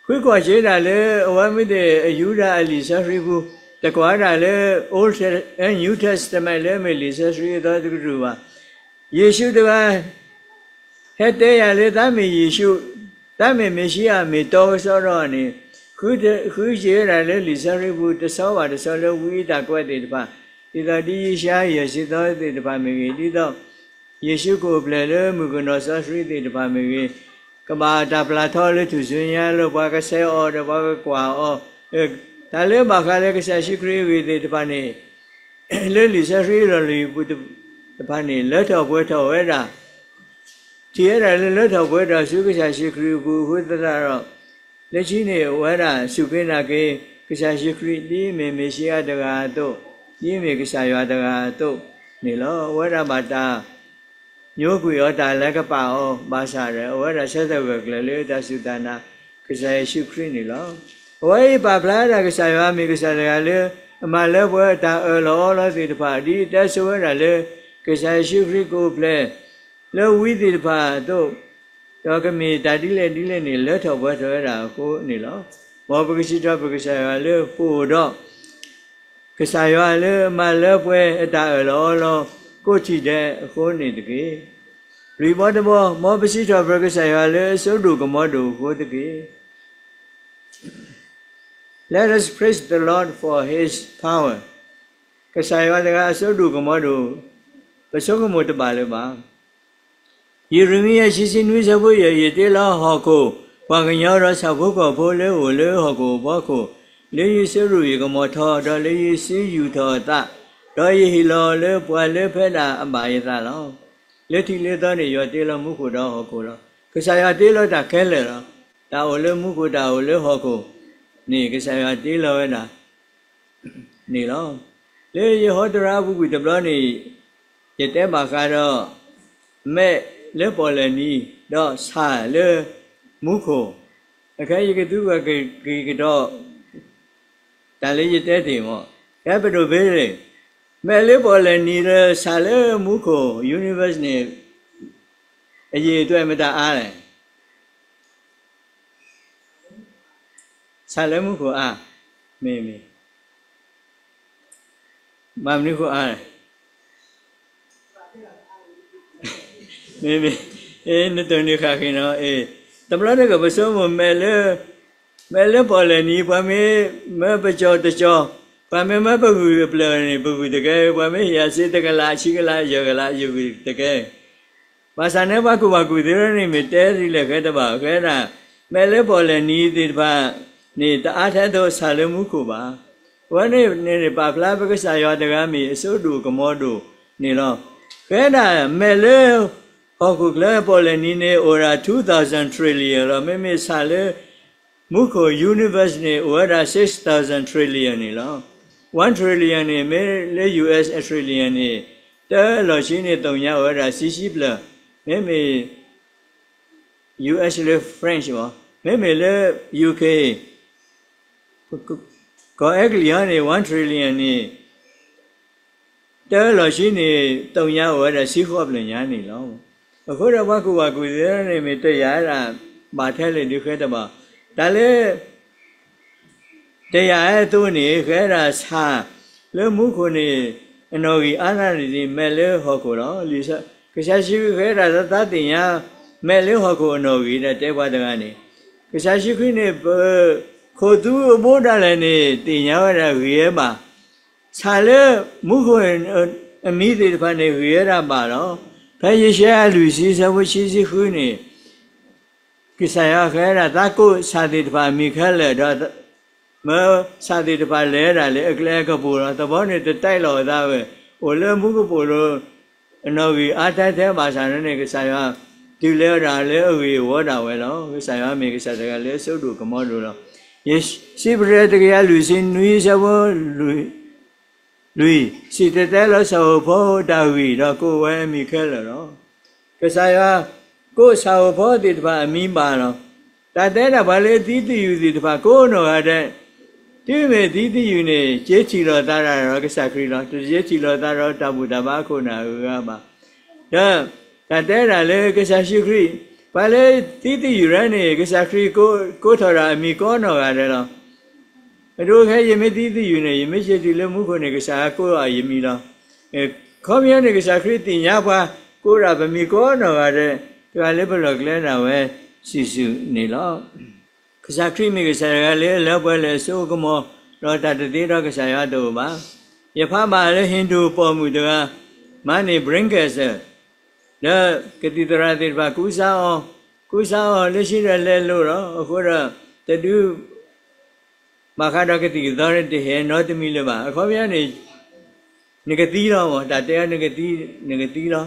ဃုကွၢ်က့ၤဒၣ်လၢအဝဲမ့ၢ်သ့ၣ်အယူဒၤအလံာ်စီဆှံပူၤ, တကွၢ်ဒၣ်လၢ Old Test-, New Testament လၢအမ့ၢ်လံာ်စီဆှံအသီတကတြူၢ်ဘၣ်. ယ့ၣ်ၡူးတဂၤ ဟဲတဲယၤလၢသးမ့ၢ်ယ့ၣ်ၡူး, သးမ့ၢ်မ့ၣ်ၡံအၤမ့ၢ်တီကစီဒီန့ၣ်, ဃုက့ၤဒၣ်လၢလံာ်စီဆှံပူၤတဆီဘၣ်တဆီလၢဝံအတၢ်ကွဲးသ့ၣ်တဖၣ်, ဒ်သိးဒ်ယၡါယၤယဲၢ်ဆံသီသ့ၣ်တဖၣ်မ့ၢ်ဂ့ၤ, ဒ်သိး ယ့ၣ်ၡူးကအိၣ်ဖျဲၣ်လၢမုၣ်ကနီၤစီဆှံသ့ၣ်တဖၣ်မ့ၢ်ဂ့ၤ, ကဘၣ်တၢ်ပျၢ်ထီလၢထူၣ်စုညါလၢပှၤကဆဲးအီၤဒီးပှၤကကွၢ်အီၤ, တၢ်လၢဘၣ်ဃးလၢကစၢ်ယ့ၣ်ၡူးခရံာ်အဂ့ၢ်သ့ၣ်တဖၣ်န့ၣ် လၢလံာ်စီဆှံအလီၢ်လံၤပူၤတဖၣ်န့ၣ် လၢထီၣ်ပှဲၤထီၣ်ဝဲဒၣ်, ထံၣ်ဝဲဒၣ်လၢလၢထီၣ်ပှဲၤထီၣ်ဆူကစၢ်ယ့ၣ်ၡူးခရံာ်အပူၤအဃိသတးဒီး, လၢခံန့ၣ်အဝဲဒၣ်စူၢ်က့ၤနာ်က့ၤ ကစၢ်ယ့ၣ်ၡူးခရံာ် ဒ်အမ့ၢ်မ့ၣ်ၡံအၤတဂၤအသိး, ဒ်အမ့ၢ်ကစၢ်ယွၤတဂၤအသိးန့ၣ်လီၤ. အဝဲဒၣ်ဘၣ်တၢ် ညိကွံာ်အီၤတၢ်လၢကပာ်အီၤဘၣ်ဆၣ်ဒီး အဝဲဒၣ်ဆၢထၢၣ်ဂၢၢ်ကျၢၤလၢတၢ်စူၢ်တၢ်နာ် ကစၢ်ယ့ၣ်ၡူးခရံာ်န့ၣ်လီၤ. အဝဲအံၤပာ်ဖျါဒၣ်ကစၢ်ယွၤမ့ၢ်ကစၢ်တဂၤလၢ အမၤလၢပှဲၤအတၢ်အၢၣ်လီၤအီလီၤသ့ၣ်တဖၣ် ဒ်အတဲဆိဝဲဒၣ်လၢ ကစၢ်ယ့ၣ်ၡူးခရံာ်ကအိၣ်ဖျဲၣ် လၢဝံသ့ၣ်တဖၣ်အသိး, ဒီးကမ့ၢ်တၢ်ဒ်လဲၣ်ဒ်လဲၣ်န့ၣ် လၢထီၣ်ပှဲၤထီၣ်ဝဲဒၣ်အဃိန့ၣ်လီၤ. မ်ပကစံးထီၣ်ပတြၢၤကစၢ်ယွၤလၢပအိၣ်ဒီး ကစၢ်ယွၤလၢအမၤလၢပှဲၤအတၢ်အၢၣ်လီၤအီလီၤ ကိးထံၣ်ဒဲးအဃိန့ၣ်တက့ၢ်. လွံၢ်ဘီတဘီ, မ်ပစံးထီၣ်ပတြၢၤကစၢ်ယွၤလၢအစိဒိၣ်ကမီၤဒိၣ်အဃိတက့ၢ်. Let us praise the Lord for his power. ကစၢ်ယွၤတဂၤအစိဒိၣ်ကမီၤဒိၣ် ပဆိကမိၣ်တဘၣ်လၢၤဘၣ်. ယံးရမံယၤ ခံဆံနွံ ဆၢဖိယဲၢ်, ယတ့လီၤဟီၣ်ခိၣ် ပှၤကညီဒီးဆၣ်ဖိကီၢ်ဖိလၢအအိၣ်လၢဟီၣ်ခိၣ်အဖီခိၣ်, လၢယစိရိၤယကမီၤထီ, ဒီးလၢယစုယူာ်ထီၣ်အသး, ဒီးယဟ့ၣ်လီၤလၢပှၤလၢဖဲဒၣ်အဘၣ်ယသးလီၤ. လၢထံးလၢသီန့ၣ် ယွၤတ့လီၤမူခိၣ်ဒီးဟီၣ်ခိၣ်လီၤ. ကစၢ်ယွၤတ့လီၤတၢ်ခဲလၢာ်လီၤ. တၢ်အိၣ်လၢမူခိၣ် တၢ်အိၣ်လၢဟီၣ်ခိၣ်န့ၣ် ကစၢ်ယွၤတ့လီၤဝဲဒၣ် န့ၣ်လီၤ. လၢယဟီတရါအပူၤကွံာ်တဘျီန့ၣ် ယတဲဘၣ်ဃးဒီး မဲးလၢပီၣ်လဲၣ်နံၤ ဒီးဆၣ်လၢမူခိၣ်, အခဲအံၤယကသူကွၢ်က့ၤကဒီး တၢ်လၢယတဲတ့ၢ်မး, ကဲပဒိၣ်ဖဲလဲၣ်, မဲးလၢပီၣ်လဲၣ်နံၤဒီးဆၣ်လၢမူခိၣ် universe န့ၣ် အယံာ်အသွဲၣ်မတၤအါလဲၣ်. ဆၣ်လၢမူခိၣ်အါ, မ့မ့ၢ်, မ့ၢ်မနုၤဃိအါလဲၣ်. မ့မ့ၢ်, နတိၢ်န့ၢ်ဃာ်ဃ့နီၤ, တဘျီတကပဆိမိၣ် မဲးလၢပီၣ်လဲၣ်နံၤ ပှၤမ့ၢ်မၢပကၠီၤတကၠီၤ, ပှၤမ့ၢ်မၢပဂုၢ်အဖျၢၣ်န့ၣ် ပဂုၢ်တကဲ, ပှၤမ့ၢ်ဟ့ၣ်အစ့တကလး ဆံကလး ယဲၢ်ကလး ယဂုၢ်တကဲ. ဘၣ်ဆၣ်န့ၣ် ပှၤကူၣ်ဘၣ်ကူၣ်သ့န့ၣ် မ့ၢ်တဲဒ်လဲၣ်ဃဲတဘၣ်, ဃဲဒၣ် မဲးလၢပီၣ်လဲၣ်နံၤသ့ၣ်တဖၣ်န့ၣ် တအါထဲသိးဆၣ်လၢမူခိၣ်ဘၣ်. အဝဲန့ၣ်န့ၣ် ပာ်ဖျါပကစၢ်ယွၤတဂၤမ့ၢ်အစိဒိၣ်ကမီၤဒိၣ်န့ၣ်လီၤ. ဃဲဒၣ်မဲးလၢဟီၣ်ခိၣ်ချၢပီၣ်လဲၣ်နံၤန့ၣ် အိၣ်ဒၣ် two thousand trillion လီၤ. မ့မ့ၢ်ဆၣ်လၢ မူခိၣ် universe န့ၣ် အိၣ်ဝဲဒၣ် six thousand trillion န့ၣ်လီၤ. One trillion န့ၣ် မ့ၢ်လၢ US အ trillion န့ၣ် တၢလီၢ်ဆံန့ၣ် သ့ၣ်ညါအိၣ်ဝဲဒၣ်ဆံဆံဖျၢၣ်, မ့မ့ၢ် US လၢ French ဘၣ်, မ့မ့ၢ်လၢ UK ကီၢ်အဲကလံးဟီန့ၣ် one trillion န့ၣ် တၢလီၢ်ဆံန့ၣ် သ့ၣ်ညါအိၣ်ဝဲဒၣ်ဆံဃိးဖျၢၣ်ညါန့ၣ်လီၤ. အဃိဒီးပှၤကူၣ်ဘၣ်ကူၣ်သ့န့ၣ် မ့ၢ်တယာ်ဝဲဒၣ် ဘၣ်ထဲလဲၣ်ဒုးဃဲတဘၣ်, တၢ်လၢ တယာ်ဝဲအသိးန့ၣ် ဃဲဒၣ်ဆၣ်လၢမူခိၣ်န့ၣ် အနီၣ်ဂံၢ်အါန့ၢ်ဒံး မဲးလၢဟီၣ်ခိၣ်လီၤ. လံာ်စီဆှံ ကစၢ်ယ့ၣ်ၡူးဃဲဒၣ်သးသ့ၣ်ညါ မဲးလၢဟီၣ်ခိၣ်အနီၣ်ဂံၢ်ဒီးတဲပှၤတဂၤန့ၣ်, ကစၢ်ယ့ၣ်ၡူးခရံာ်န့ၣ် ပခိၣ်သူအဘိဒၣ်လဲာ်န့ၣ် သ့ၣ်ညါဝဲဒၣ်ဂံၢ်ဝဲဘၣ်. ဆၣ်လၢမူခိၣ်အမံၤသ့ၣ်တဖၣ်န့ၣ် ဂံၢ်ဝဲဒၣ်ဘၣ်လီၤ. ဖဲယၡါယၤလွံၢ်ဆံ ဆၢဖိခံဆံဃုန့ၣ် ကစၢ်ယွၤဃဲဒၣ်သးကိးဆၣ်သ့ၣ်တဖၣ်အမံၤခဲလၢာ်ဒီး မၢဆၣ်သ့ၣ်တဖၣ်လဲၤဒၣ်လၢအကျဲအကပူၤလီၤ. သဘီန့ၣ် တတဲလီၤအသးဝဲ အိၣ်လၢမူကပိာ်လိၤ အနီၣ်ဂံၢ်အါထဲထဲဘၣ်ဆၣ်န့ၣ် ကစၢ်ယွၤတုၤလၢဝဲဒၣ်လၢအဂ့ၢ်အဝီဒၣ်ဝဲလီၤ. ကစၢ်ယွၤမ့ၢ်ကစၢ်တဂၤလၢအစိဒိၣ်ကမီၤဒိၣ်လီၤ. စံးပတြၢၤတကယၤလွံၢ်ဆံနွံ ဆၢဖိ လွံၢ်, စံၣ်တဲၤတဲလီၤဆၣ်ဧိၤဖီဧိၤတၢ်ဂံၢ်ဒီးကိးဝဲအမံၤခဲလၢာ်လီၤ. ကစၢ်ယွၤကိးဆၣ်ဧိၤဖီသ့ၣ်တဖၣ်အမံၤဘၣ်လီၤ. တၢ်တဲဒၣ်ပှၤလၢသံသယုၢ်သ့ၣ်တဖၣ်ကိးနီၢ်ဂၤဒဲး, တုၤမ့ၢ်သံသယုၢ်န့ၣ် က့ၤထံၣ်လိာ်သးဒၣ်ဒီးကစၢ်ခရံာ်လီၤ. တက့ၤထံၣ်လိာ်သးဒီးတၢ်ဘူၣ်တၢ်ဘါအခိၣ်နၢ်အဂၤဘၣ်. ဒီးတၢ်တဲဒၣ်လၢကစၢ်ယ့ၣ်ၡူးခရံာ်, ပှၤလၢသံသယုၢ်ဒၣ်န့ၣ် ကစၢ်ခရံာ်ကိးထီၣ်ဒၣ်အမံၤကိးနီၢ်ဂၤဒဲးလီၤ. အဒိခဲအံၤ ယမ့ၢ်သံသယုၢ်န့ၣ် ယမ့ၢ်က့ၤတုၤလၢမူခိၣ်န့ၣ် ကစၢ်ယွၤကိးအီၤယမံၤလီၤ. အခီပညီန့ၣ် ကစၢ်ခရံာ်သ့ၣ်ညါပှၤ ကိးဒၣ်ပမံၤကိးနီၢ်ဂၤဒဲး, တဂၤလၢပလီၢ်ကျဲဒၣ်ဝဲစုာ်စုာ်န့ၣ်လီၤ. ကစၢ်ခရံာ်မ့ၢ်ကစၢ်တဂၤလၢအလၢပှဲၤလၢအစိကမီၤ, ဒီးတၢ်တသ့ဒီးကစၢ်ယွၤတအိၣ်ဘၣ်. ယဖးဘၣ်လၢ Hindu ပိာ်မုၣ်တဂၤ, မၤန့ၢ် brain cancer ဒီးကသံၣ်သရၣ်သ့ၣ်တဖၣ်ကူစါအီၤ, ကူစါအီၤလၢဆံဒီးလဲလိာ်လီၤ. အဃိဒီး တဒုး ဘၣ်ဃးဒီးကသံၣ်ကသီန့ၣ် တဟဲနီတမံၤလၢၤဘၣ်. အခီပညီန့ၣ် နကသံလီၤမး, တၢ်တဲအီၤ နကသံ, နကသံလီၤ.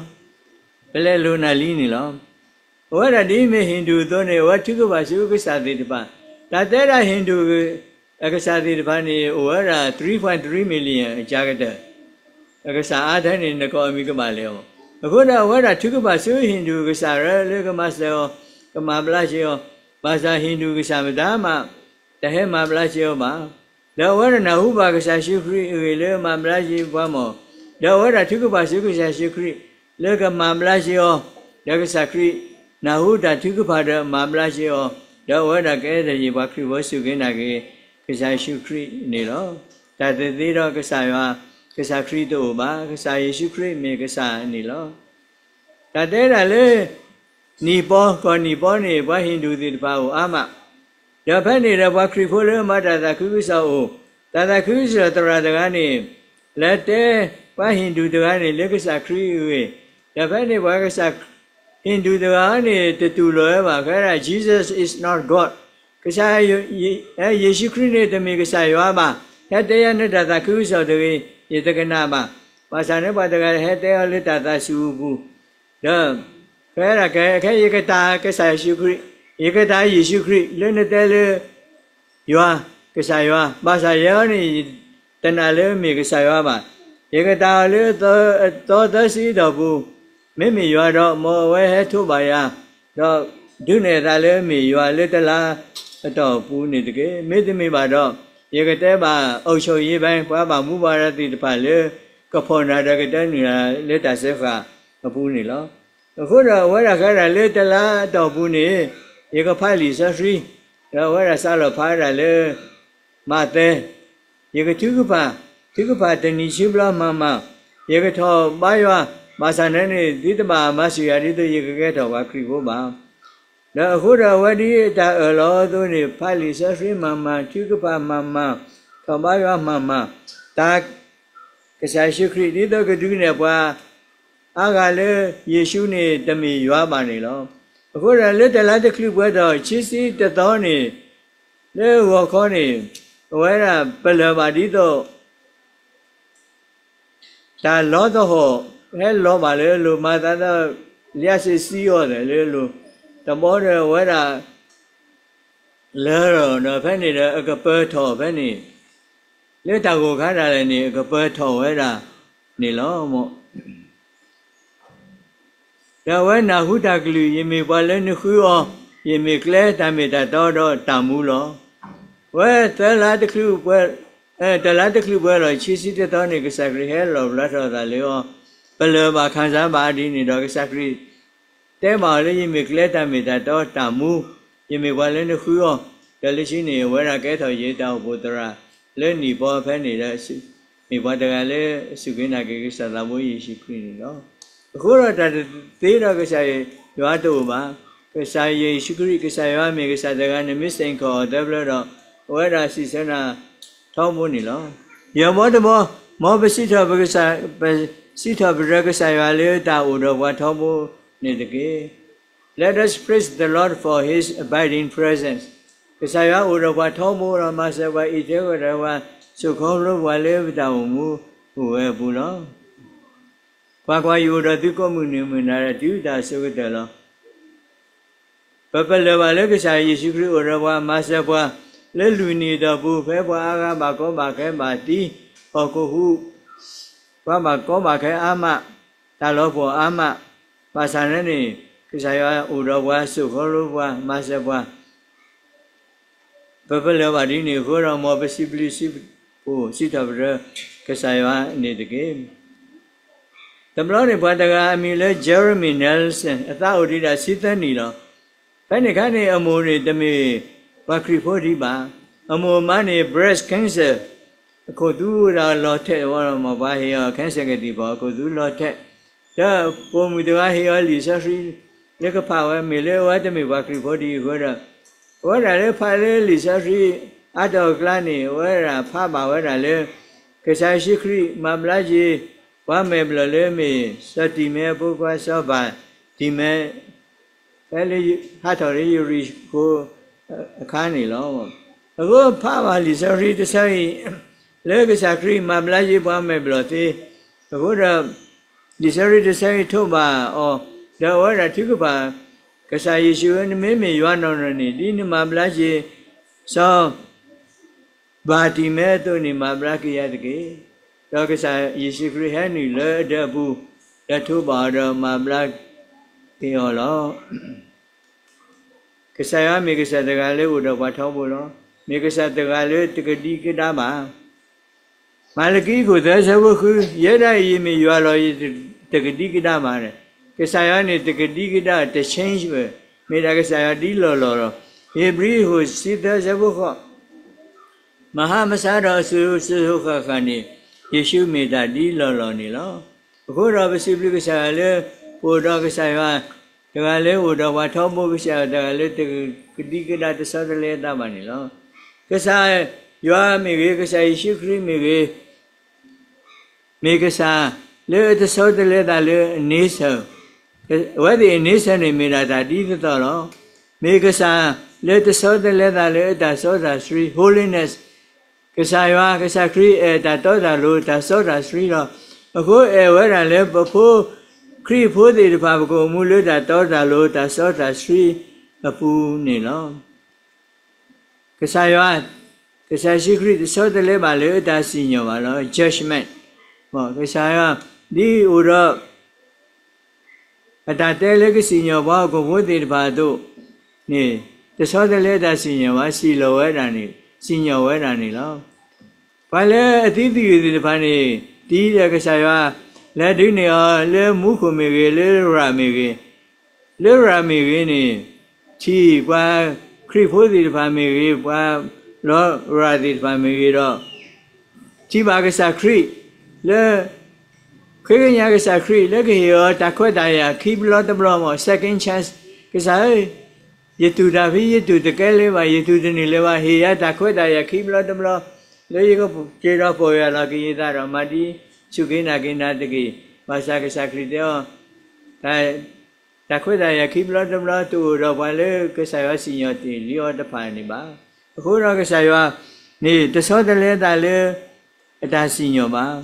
ပလဲလိာ်နၤလံန့ၣ်လီၤ. အဝဲဒၣ်ဒ်မ့ၢ် Hindu အသိးန့ၣ် အဝဲထုကဖၣ်ဆူကစၢ်သ့ၣ်တဖၣ်, တၢ်တဲဒၣ် Hindu အကစၢ်သ့ၣ်တဖၣ်န့ၣ် အိၣ်ဝဲဒၣ် three point three million အကၢကတၢၢ်, အကစၢ်အါထဲန့ၣ် နကိးအမံၤကဘၣ်လဲၣ်အီၤ အဃိဒီးအဝဲဒၣ်ထုကဖၣ်ဆူဟံၣ်ဒူၣ်ကစၢ်လၢကမၤစၢၤအီၤ, ကမၤဘျါက့ၤအီၤ, ဘၣ်ဆၣ်ဟံၣ်ဒူၣ်ကစၢ်မတၤမး တဟဲမၤဘျါက့ၤအီၤဘၣ်. ဒီးအဝဲဒၣ်နၢ်ဟူဘၣ်ကစၢ်ယ့ၣ်ၡူးခရံာ်အဂ့ၢ်လၢမၤဘျါက့ၤပှၤမၢ်, ဒီးအဝဲဒၣ်ထုကဖၣ်ဆူကစၢ်ယ့ၣ်ၡူးခရံာ် လၢကမၤဘျါက့ၤအီၤ, ဒီးကစၢ်ခရံာ်နၢ်ဟူတၢ်ထုကဖၣ်ဒီးမၤဘျါက့ၤအီၤ, ဒီးအဝဲဒၣ်ကအဲၣ်တယံာ်ပှၤခရံာ်ဖိစူၢ်က့ၤနာ်က့ၤ ကစၢ်ယ့ၣ်ၡူးခရံာ်န့ၣ်လီၤ. တၢ်သ့ၣ်သ့ဒီးကစၢ်ယွၤ, ကစၢ်ခရံာ်တအိၣ်ဘၣ်, ကစၢ်ယ့ၣ်ၡူးခရံာ်မ့ၢ်ကစၢ်န့ၣ်လီၤ. တၢ်တဲဒၣ်လၢ နံၣ်ပီ, ကီၢ်နံၣ်ပီန့ၣ် ပှၤဟံၣ်ဒူၣ်သ့ၣ်တဖၣ်အိၣ်အါမး, ဒီးဖဲန့ၣ်ဒီးပှၤခရံာ်ဖိလၢမၤတၢ်သးခုကစီၣ်အိၣ်, တၢ်သးခုကစီၣ်သရၣ်တဂၤန့ၣ် လဲၤတဲပှၤဟံၣ်ဒူၣ်တဂၤန့ၣ် လၢကစၢ်ခရံာ်အဂ့ၢ်, ဒီးဖဲန့ၣ်ပှၤကစၢ် ဟံၣ်ဒူၣ်တဂၤန့ၣ် တတူၢ်လိာ်ဝဲဘၣ်, ကဲဒၣ် Jesus is not God, ကစၢ်ယ့ၣ်ၡူးခရံာ်န့ၣ် တမ့ၢ်ကစၢ်ယွၤဘၣ်, ဟဲတဲယၤန့ၣ်တၢ်သးခုကစီၣ်တဂ့ၤ, ယတကနၣ်ဘၣ်. ဘၣ်ဆၣ်န့ၣ်ပှၤတဂၤဟဲတဲအီၤလၢတၢ်သးစူၤအပူၤ, ဒီး ဖဲဒၣ်ခဲ ခဲယကတၢၢ်ကစၢ်ယ့ၣ်ၡူးခရံာ်, ယကတၢၢ်ယ့ၣ်ၡူးခရံာ်လၢနတဲလၢ ယွၤ, ကစၢ်ယွၤ, ဘၣ်ဆၣ်ယဲအံၤန့ၣ် တနာ်လၢမ့ၢ်ကစၢ်ယွၤဘၣ်. ယကတၢၢ်အီၤလၢအသီသၢဆံအတီၢ်ပူၤ, မ့မ့ၢ်ယွၤဒီး မ်အဝဲဟဲထိးဘၣ်ယၤ, ဒီးဒုးနဲၣ်အသးလၢမ့ၢ်ယွၤလၢတလါအတီၢ်ပူၤန့ၣ်တက့ၢ်. မ့တမ့ၢ်ဘၣ်ဒီး ယကတဲဘၣ်အုပ်ချုပ်ရေးပိုင်း ပှၤဘၣ်မူဘၣ်ဒါသ့ၣ်တဖၣ်လၢ ကဖီၣ်နၤဒီးကတဲနုာ်နၤလၢတၢ်စၢဃာ်အပူၤန့ၣ်လီၤ. အဃိဒီးအဝဲဒၣ်ဃဲဒၣ်လၢတလါအတီၢ်ပူၤန့ၣ် ယကဖးလံာ်စီဆှံ, ဒီးအဝဲဒၣ်စးလီၤဖးဒၣ်လၢ မးသဲ, ယကထုကဖၣ်, ထုကဖၣ်တနံၤဆံဘျီမၤမၤ, ယကထီၣ်ဘါယွၤ, ဘၣ်ဆၣ်န့ၣ်န့ၣ် သုတဘၣ်မၤစၢၤယၤဒ်သိးယကကဲထီၣ်ပှၤခရံာ်ဖိဘၣ်. ဒီးအဃိဒီးအဝဲဒ်အတၢ်အၢၣ်လီၤအသိးန့ၣ် ဖးလံာ်စီဆှံမၤမၤ, ထုကဖၣ်မၤမၤ, ထီၣ်ဘါယွၤမၤမၤ, တၢ် ကစၢ်ယ့ၣ်ၡူးခရံာ် ဒ်သိးကဒုးနဲၣ်ပှၤ အါဂၤလၢယ့ၣ်ၡူးန့ၣ်တမ့ၢ်ယွၤဘၣ်န့ၣ်လီၤ. အဃိဒီးလၢတလါတချုးပှဲၤထီၣ် ခံဆံတသီန့ၣ်, လၢဂီၤခီန့ၣ်, အဝဲဒၣ်ပလၢၢ်ဘၣ်ဒ်သိး တၢ်လီသဟီၣ် ဟဲလီၤဘၣ်လၢအလိၤ မၤသးဒီး လံာ်စ့ၣ်စံအီၤသးလၢအလိၤ, တဘျီဒီးအဝဲဒၣ် လၢာ်ဒီးဖဲန့ၣ်ဒီး အကပၢၤထီၣ်ဖဲန့ၣ်, လၢတၢ်ဂိၢ်ခါဒၣ်လဲာ်န့ၣ် အကပၢၤထီၣ်ဝဲဒၣ်န့ၣ်လီၤ. ဒီးအဝဲနၢ်ဟူတၢ်ကလုၢ်, ယမ့ၢ်ပှၤလၢနဃုအီၤ, ယမ့ၢ်ကျဲတၢ်မ့ၢ်တၢ်တီဒီးတၢ်မူလီၤ. ဝဲသၢလါတချုးပှဲၤ, တလါတချုးပှဲၤလီၤ ခံဆံတသီန့ၣ် ကစၢ်ခရံာ်ဟဲလီၤဘျါထီၣ်အသးလၢအီၤ, ပလၢၢ်ဘၣ်ခံစားဘၣ်ဒ်န့ၣ်ဒီး ကစၢ်ခရံာ် တဲဘၣ်အီၤလၢ ယမ့ၢ်ကျဲတၢ်မ့ၢ်တၢ်တီတၢ်မူ, ယမ့ၢ်ပှၤလၢနဃုအီၤ, ဒီးလၢခံန့ၣ် အဝဲဒၣ်ကဲထီၣ်ယတၢ်အိၣ်ဖှိၣ်သရၣ်လၢနံၣ်ပီဖဲန့ၣ်ဒီး မ့ၢ်ပှၤတဂၤလၢအစူၢ်က့ၤနာ်က့ၤကစၢ်သးဘိယ့ၣ်ၡူးခရံာ်န့ၣ်လီၤ. အဃိဒီးတၢ်တသ့ဒီးကစၢ်ယွၤတအိၣ်ဘၣ်. ကစၢ်ယ့ၣ်ၡူးခရံာ် ကစၢ်ယွၤမ့ၢ်ကစၢ်တဂၤန့ၣ် မ့ၢ်စ့ၢ်ကီးအီၤသၢဖျၢၣ်ဒီး အဝဲဒၣ်စံးဆၢနၤထီဘိန့ၣ်လီၤ. ယမီတဘီ, မ်ပစံးထီၣ်ပတြၢၤကစၢ်ယွၤလၢတၢ်အိၣ်ဒီးပှၤထီဘိန့ၣ်တက့ၢ်. Let us praise the Lord for his abiding presence. ကစၢ်ယွၤအိၣ်ဒီးပှၤထီဘိဒီး မၤစၢၤပှၤ အံးထွဲကွၢ်ထွဲပှၤ စိာ်ခီဖျိပှၤလၢပတၢ်အိၣ်မူအိၣ်ဝဲအပူၤလီၤ. ကွၢ်ကွၢ်, ယအိၣ်ဒီးသုကိးမုၢ်နံၤမုၢ်နၤဒီး တုၤတၢ်အစိၤကတၢၢ်လီၤ. ပပလၢၢ်ဘၣ်လၢကစၢ်ယ့ၣ်ၡူးခရံာ်အိၣ်ဒီးပှၤ မၤစၢၤပှၤ လၢလွံၢ်နံၣ်အတီၢ်ပူၤ ဖဲပှၤအါဂၤဘၣ်ကီဘၣ်ခဲဘၣ်သံ, ဟီၣ်ခိၣ်ဟူး, ပှၤဘၣ်ကီဘၣ်ခဲအါမး, တၢ်လီၤပှီၢ်အါမး, ဘၣ်ဆၣ်န့ၣ်န့ၣ် ကစၢ်ယွၤအိၣ်ဒီးပှၤ စိာ်ခီဖျိပှၤ မၤစၢၤပှၤ ပပလၢၢ်ဘၣ်ဒ်န့ၣ်အဃိဒီး မ်ပစံးဘျုးစံးဖှိၣ်စံးထီၣ်ပတြၢၤကစၢ်ယွၤန့ၣ်တက့ၢ်. တဘျီန့ၣ် ပှၤတဂၤအမံၤလၢ Jeremy Nelson အသးအိၣ်ဒံးဒၣ်ဆံသၢနံၣ်လီၤ. ဖဲန့ၣ်အခါန့ၣ် အမိၢ်န့ၣ်တမ့ၢ်ပှၤခရံာ်ဖိဒံးဘၣ်. အမိၢ်အမါန့ၣ် breast cancer အခိၣ်သူဒီးလီၤထဲးဝဲဒီး မ်ပှၤဟ့ၣ်အီၤ cancer ကသံၣ်ဘီ အခိၣ်သူလီၤထဲး ဒီးပိာ်မုၣ်တဂၤဟ့ၣ်အီၤလံာ်စီဆှံ လၢကဖးဝဲ မ့ၢ်လၢအဝဲတမ့ၢ်ပှၤခရံာ်ဖိဒံးအဃိဒီး အဝဲဒၣ်လၢဖးလၢလံာ်စီဆှံအါထီၣ်အကျါန့ၣ် အဝဲဒၣ်ဖးဘၣ်ဝဲဒၣ်လၢ ကစၢ်ယ့ၣ်ၡူးခရံာ်မၤဘျါက့ၤ ပှၤမဲာ်ဘျီၣ်လၢမ့ၢ်စီၤတံၤမဲအဖိခွါစီၤဘၤတံၤမဲ ဖဲလၢဟးထီၣ်လၢယရံၣ်ခိၣ်အခါန့ၣ်လီၤ. အဃိဖးဘၣ်လံာ်စီဆှံတဆၢအံၤ လၢကစၢ်ခရံာ်မၤဘျါက့ၤပှၤမဲာ်ဘျီၣ်သ့, အဃိဒီး လံာ်စီဆှံတဆၢအံၤထိးဘၣ်အီၤ, ဒီးအဝဲဒၣ်ထုကဖၣ် ကစၢ်ယ့ၣ်ၡူးဧၢ နမ့မ့ၢ်ယွၤနီၢ်နီၢ်န့ၣ် ဒ်နမၤဘျါက့ၤ စီၤ ဘၤတံၤမဲအသိးန့ၣ် မၤဘျါက့ၤယၤတက့ၢ်. ဒီးကစၢ်ယ့ၣ်ၡူးခရံာ်ဟဲနုာ်လၢအဒၢးအပူၤ, ဒီးထိးဘၣ်အီၤဒီးမၤဘျါက့ၤအီၤလီၤ. ကစၢ်ယွၤမ့ၢ်ကစၢ်တဂၤလၢအိၣ်ဒီးပှၤထီဘိလီၤ. မ့ၢ်ကစၢ်တဂၤလၢတကဒံကဒါဘၣ်. မၤလကံအခိၣ်သၢဆၢဖိဃု, ယဲဒၣ်အံၤယမ့ၢ်ယွၤလီၤ, ယတကဒံကဒါဘၣ်န့ၣ်, ကစၢ်ယွၤန့ၣ်တကဒံကဒါ, တ change ဘၣ်, မ့ၢ်ဒၣ်ကစၢ်ယွၤဒ်လီၢ်လီၢ်လီၤ. ဧ့ၤဘြံၤအခိၣ်တဆံသၢဆၢဖိဃိး, မၤဟါမဆါဒီးအစိၤစိၤဃၣ်ဃၣ်န့ၣ်, ယ့ၣ်ၡူးမ့ၢ်တၢ်ဒ်လီၢ်လီၢ်န့ၣ်လီၤ. အဃိဒီးပစံးဘျုးကစၢ်ယွၤလၢ ပအိၣ်ဒီးကစၢ်ယွၤတဂၤလၢအိၣ်ဒီးပှၤထီဘိ, ကစၢ်ယွၤတဂၤလၢတကဒံကဒါတဆီတလဲအသးဘၣ်န့ၣ်လီၤ. ကစၢ်ယွၤမ့ၢ်ဂ့ၤ, ကစၢ်ယ့ၣ်ၡူးခရံာ်မ့ၢ်ဂ့ၤ, မ့ၢ်ကစၢ်လၢအတဆီတလဲသးလၢအန့ဆၢၣ်, အဝဲသ့ၣ်အန့ဆၢၣ်န့ၣ်မ့ၢ်ဒၣ်တၢ်ဒ်သိးသိးလီၤ. မ့ၢ်ကစၢ်လၢတဆီတလဲသးလၢအတၢ်စီတၢ်ဆှံ holiness, ကစၢ်ယွၤ ကစၢ်ခရံာ်အဲၣ်တၢ်တီတၢ်လိၤ တၢ်စီတၢ်ဆှံလီၤ. အဃိအဲၣ်ဝဲဒၣ်လၢပဖိ, ခရံာ်ဖိသ့ၣ်တဖၣ် ပကအိၣ်မူလၢတၢ်တီတၢ်လိၤ တၢ်စီတၢ်ဆှံအပူၤန့ၣ်လီၤ. ကစၢ်ယွၤ, ကစၢ်ယ့ၣ်ၡူးခရံာ်တဆီတလဲဘၣ်လၢအတၢ်စံၣ်ညီၣ်ဘၣ်လီၤ. Judgment, ကစၢ်ယွၤ ဒ်အိၣ်ဒီး အတၢ်တဲလၢကစံၣ်ညီၣ်ပှၤဟီၣ်ခိၣ်ဖိသ့ၣ်တဖၣ်အသိး, န့ၣ်, တဆီတလဲတၢ်စံၣ်ညီၣ်ဘၣ်, စံၣ်လီၤဝဲဒၣ်န့ၣ်, စံၣ်ညီၣ်ဝဲဒၣ်န့ၣ်လီၤ. ပှၤလၢအသံသယုၢ်သ့ၣ်တဖၣ်န့ၣ်, တံၤဒီးကစၢ်ယွၤ, လဲၤဒုးန့ၢ်အီၤလၢမူခိၣ်မ့ၢ်ဂ့ၤ, လၢရၣ်မ့ၢ်ဂ့ၤ, လၢရၣ်မ့ၢ်ဂ့ၤန့ၣ်, ထံၣ်ပှၤခရံာ်ဖိသ့ၣ်တဖၣ်မ့ၢ်ဂ့ၤ, ပှၤလီၤရၣ်သ့ၣ်တဖၣ်မ့ၢ်ဂ့ၤဒီး, ထံၣ်ဘၣ်ကစၢ်ခရံာ်လၢ ဃ့ကညးကစၢ်ခရံာ်လၢကဟ့ၣ်အီၤတၢ်ခွဲးတၢ်ယာ်ခံဘျီတဘျီမ့ၢ် second chance, ကစၢ်ဧၢ, ယတူၢ်တၢ်ဖဲယတူၢ်တကဲလၢၤဘၣ်, ယတူၢ်တန့ၢ်လၢၤဘၣ်, ဟ့ၣ်ယၤတၢ်ခွဲးတၢ်ယာ်ခံဘျီတဘျီ, လၢယကက့ၤဒီးပီၢ်ယၢ်လီၤက့ၤယသးဒီး မၤဒ်ဆူၣ်က့ၤနာ်က့ၤနၤတက့ၢ်. ဘၣ်ဆၣ်ကစၢ်ခရံာ်တဲအီၤ, တၢ်ခွဲးတၢ်ယာ်ခံဘျီတဘျီ တအိၣ်ဒီးပှၤလၢကစၢ်ယွၤစံၣ်ညီၣ်တ့ၢ်လံအီၤတဖၣ်န့ၣ်ဘၣ်. အဃိဒီးကစၢ်ယွၤန့ၣ် တဆီတလဲသးလၢအတၢ်စံၣ်ညီၣ်ဘၣ်.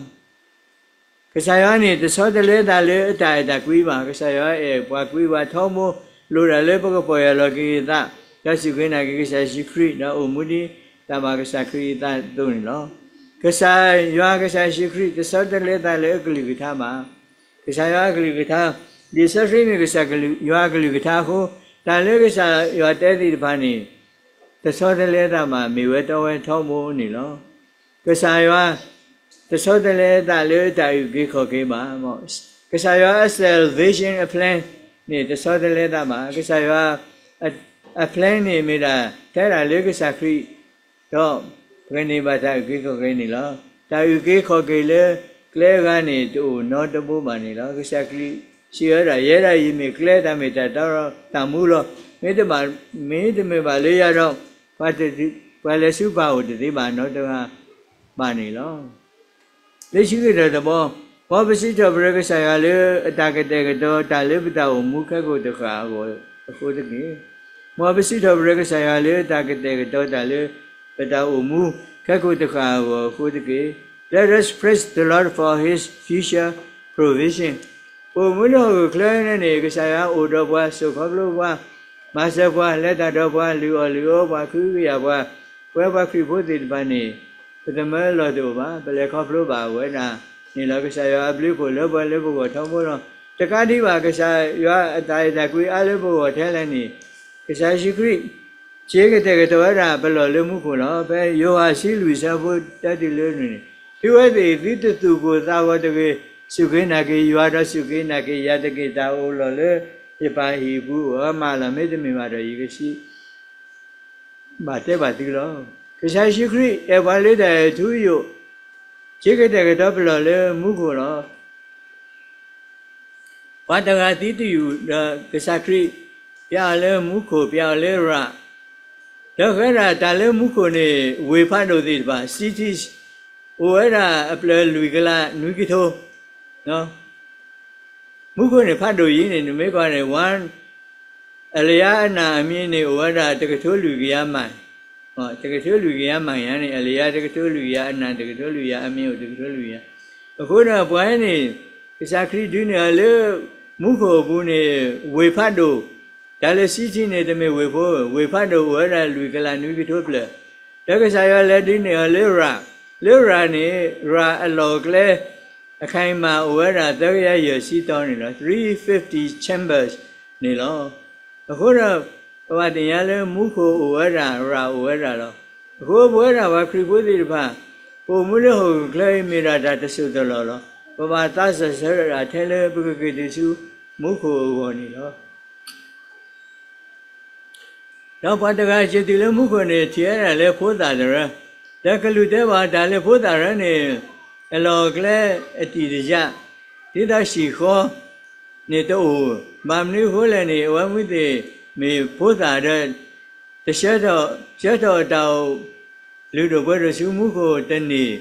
ကစၢ်ယွၤန့ၣ် တဆီတလဲသးလၢအတၢ်အဲၣ်တၢ်ကွံဘၣ်. ကစၢ်ယွၤအဲၣ်ပှၤကွံပှၤထီဘိ, လိၣ်ဒၣ်လၢပကပီၢ်ယၢ်လီၤက့ၤအသး, ဒီးစူၢ်က့ၤနာ်က့ၤကစၢ်ယ့ၣ်ၡူးခရံာ်, ဒီးအိၣ်မူဒ်တၢ်ဘၣ်ကစၢ်ခရံာ်အသးအသိးန့ၣ်လီၤ. ကစၢ်ယွၤကစၢ်ယ့ၣ်ၡူးခရံာ် တဆီတလဲသးလၢအကလုၢ်ကထါဘၣ်. ကစၢ်ယွၤအကလုၢ်ကထါ, လံာ်စီဆှံမ့ၢ်ကစၢ်ယွၤအကလုၢ်ကထါအဃိ, တၢ်လၢကစၢ်ယွၤတဲသ့ၣ်တဖၣ်န့ၣ်, တဆီတလဲသးဘၣ်, မ့ၢ်ဝဲတီဝဲထီဘိန့ၣ်လီၤ. ကစၢ်ယွၤ တဆီတလဲသးလၢတၢ်အုၣ်က့ၤခီၣ်က့ၤဘၣ်. ကစၢ်ယွၤအ salvation အ plan န့ၣ် တဆီတလဲသးဘၣ်. ကစၢ်ယွၤအ plan န့ၣ်မ့ၢ်ဒၣ် ထဲဒၣ်လၢကစၢ်ခရံာ်, ဒီးပကန့ၢ်ဘၣ်တၢ်အုၣ်က့ၤခီၣ်က့ၤန့ၣ်လီၤ. တၢ်အုၣ်က့ၤခီၣ်က့ၤလၢကျဲအဂၤန့ၣ် တအိၣ်နီတဘိဘၣ်န့ၣ်လီၤ. ကစၢ်ခရံာ်စံးဝဲဒၣ်, ယဲဒၣ်အံၤမ့ၢ်ကျဲ, တၢ်မ့ၢ်တၢ်တီ, တၢ်မူလီၤ. မ့တမ့ၢ်ဘၣ်လၢယၤဒီး, ပှၤလဲၤဆူပၢ်အိၣ်တသ့ဘၣ်နီတဂၤဘၣ်န့ၣ်လီၤ. လၢခံကတၢၢ်တဘျီ, မ်ပစံးထီၣ်ပတြၢၤကစၢ်ယွၤလၢအတၢ်ကတဲာ်ကတီၤတၢ်လၢပတၢ်အိၣ်မူခဲကိာ်တဃၣ်အဂီၢ်အဃိတက့ၢ်. မ်ပစံးထီၣ်ပတြၢၤကစၢ်ယွၤလၢအတၢ်ကတဲာ်ကတီၤတၢ်လၢပတၢ်အိၣ်မူခဲကိာ်တဃၣ်အဂီၢ်အဃိတက့ၢ်. Let us praise the Lord for his future provision. ပအိၣ်မူလၢဟီၣ်ခိၣ်ချၢန့ၣ် ကစၢ်ယွၤအိၣ်ဒီးပှၤ, စိာ်ခီဖျိပှၤ, မၤစၢၤပှၤ, လဲၤတၢ်ဒီးပှၤ, လုၢ်အီၣ်လုၢ်အီပှၤ, ကဟုကယာ်ပှၤ, ပဝဲပှၤခရံာ်ဖိသ့ၣ်တဖၣ်န့ၣ်, ပသမၢလီၢ်တအိၣ်ဘၣ်, ပလဲၤခီဖျိဘၣ်ဝဲဒၣ်န့ၣ်လီၤ. ကစၢ်ယွၤအဘျုးအဖှိၣ်လၢပှၤလၢပဂီၢ်ထီဘိလီၤ. တကးဒံးဘၣ် ကစၢ်ယွၤအတၢ်အဲၣ်တၢ်ကွံအါလၢပဂီၢ်ထဲလဲၣ်န့ၣ်, ကစၢ်ယ့ၣ်ၡူးခရံာ် စ့ကတဲာ်ကတီၤဝဲဒၣ်ပလီၢ်လၢမူခိၣ်လီၤ. ဖဲယိၤဟၣ်အဆံလွံၢ်ဆၢဖိတၢတုၤလၢနွံန့ၣ်, သုဝဲသ့ၣ်သုတသူၣ်ကိၢ်သးဂီၤတဂ့ၤ, စူၢ်က့ၤနာ်က့ၤယွၤဒီးစူၢ်က့ၤနာ်က့ၤယၤတက့ၢ်. တၢ်အိၣ်လီၢ်လၢယပၢ်ဟံၣ်အပူၤအိၣ်အါမးလီၤ. မ့တမ့ၢ်ဘၣ်ဒီးယကစံး ဘၣ်တဲဘၣ်သုလီၤ. ကစၢ်ယ့ၣ်ၡူးခရံာ်အဲၣ်ပှၤလၢတၢ်အဲၣ်ထူယိာ်, စ့ကတဲာ်ကတီၤပလီၢ်လၢမူခိၣ်လီၤ. ပှၤတဂၤသံတယုၢ်ဒီးကစၢ်ခရံာ်, ပျးအီၤလၢမူခိၣ်, ပျးအီၤလၢရၣ်, ဒီးဃဲဒၣ်တၢ်လၢမူခိၣ်န့ၣ် ဝ့ၢ်ဖးဒိၣ်သ့ၣ်တဖၣ် cities အိၣ်ဝဲဒၣ်အဖျၢၣ်လွံၢ်ကလးနွံကထိ မူခိၣ်န့ၣ်ဖးဒိၣ်ယံၤန့ၣ် နမ့ၢ်ကွၢ်န့ၣ် one, အလယါအနၢ်အမံၤန့ၣ် အိၣ်ဝဲဒၣ်တကထိလွံၢ်ကယၤမံၤ, တကထိလွံၢ်ကယၤမံၤယါန့ၣ် အလယါတကထိလွံၢ်ကယၤ, အနၢ်တကထိလွံၢ်ကယၤ, အမံၤအိၣ်တကထိလွံၢ်ကယၤ. အဃိဒီးပှၤန့ၣ် ကစၢ်ခရံာ်ဒုးန့ၢ်အီၤလၢမူခိၣ်အပူၤန့ၣ် ဝ့ၢ်ဖးဒိၣ်, တၢ်လၢ city န့ၣ် တမ့ၢ်ဝ့ၢ်ဖိ, ဝ့ၢ်ဖးဒိၣ်အိၣ်ဝဲဒၣ်လွံၢ်ကလးနွံကထိဖျၢၣ်, ဒီးကစၢ်ယွၤလဲၤဒုးန့ၢ်အီၤလၢရၣ်, လၢရၣ်န့ၣ် ရၣ်အလီၢ်အကျဲ အခိုင်အမာအိၣ်ဝဲဒၣ်သၢကယၤယဲၢ်ဆံတီၤန့ၣ်လီၤ. three fifty chambers န့ၣ်လီၤ. အဃိဒီး ပဘၣ်သ့ၣ်ညါလၢမူခိၣ်အိၣ်ဝဲဒၣ်ရၤအိၣ်ဝဲဒၣ်လီၤ. အဃိပဝဲဒၣ်ပှၤခရံာ်ဖိသ့ၣ်တဖၣ် ပအိၣ်မူလၢဟီၣ်ခိၣ်ချၢအံၤမ့ၢ်ဒၣ်တၢ်တစိၢ်တလီၢ်လီၤ. ပဘၣ်သးစၢၢ်ဆၢဒၣ်ထဲလၢပကက့ၤတုၤဆူမူခိၣ်အဂီၢ်န့ၣ်လီၤ. ဒီးပှၤတဂၤက့ၤတုၤလၢမူခိၣ်န့ၣ် ထံၣ်ဝဲဒၣ်လၢဖိသၣ်တရၢ, ဒီးကလူးတဲဘၣ်တၢ်လၢဖိသၣ်တရၢန့ၣ် အလီၢ်အကျဲအတံာ်တယၢ်, ဒ်သိးဟံၣ်ဃီန့ၣ်တအိၣ်, ဘၣ်မနုၤအဃိလဲၣ်န့ၣ် အဝဲမ့ၢ်သ့ၣ်မ့ၢ်ဖိသၣ်ဒီး တဆၢထီၣ် ဆၢထီၣ်အတၢ်အိၣ်လုၢ်ဒိၣ်ပှ့ၤဒိၣ်ဆူမူခိၣ်တန့ၢ်,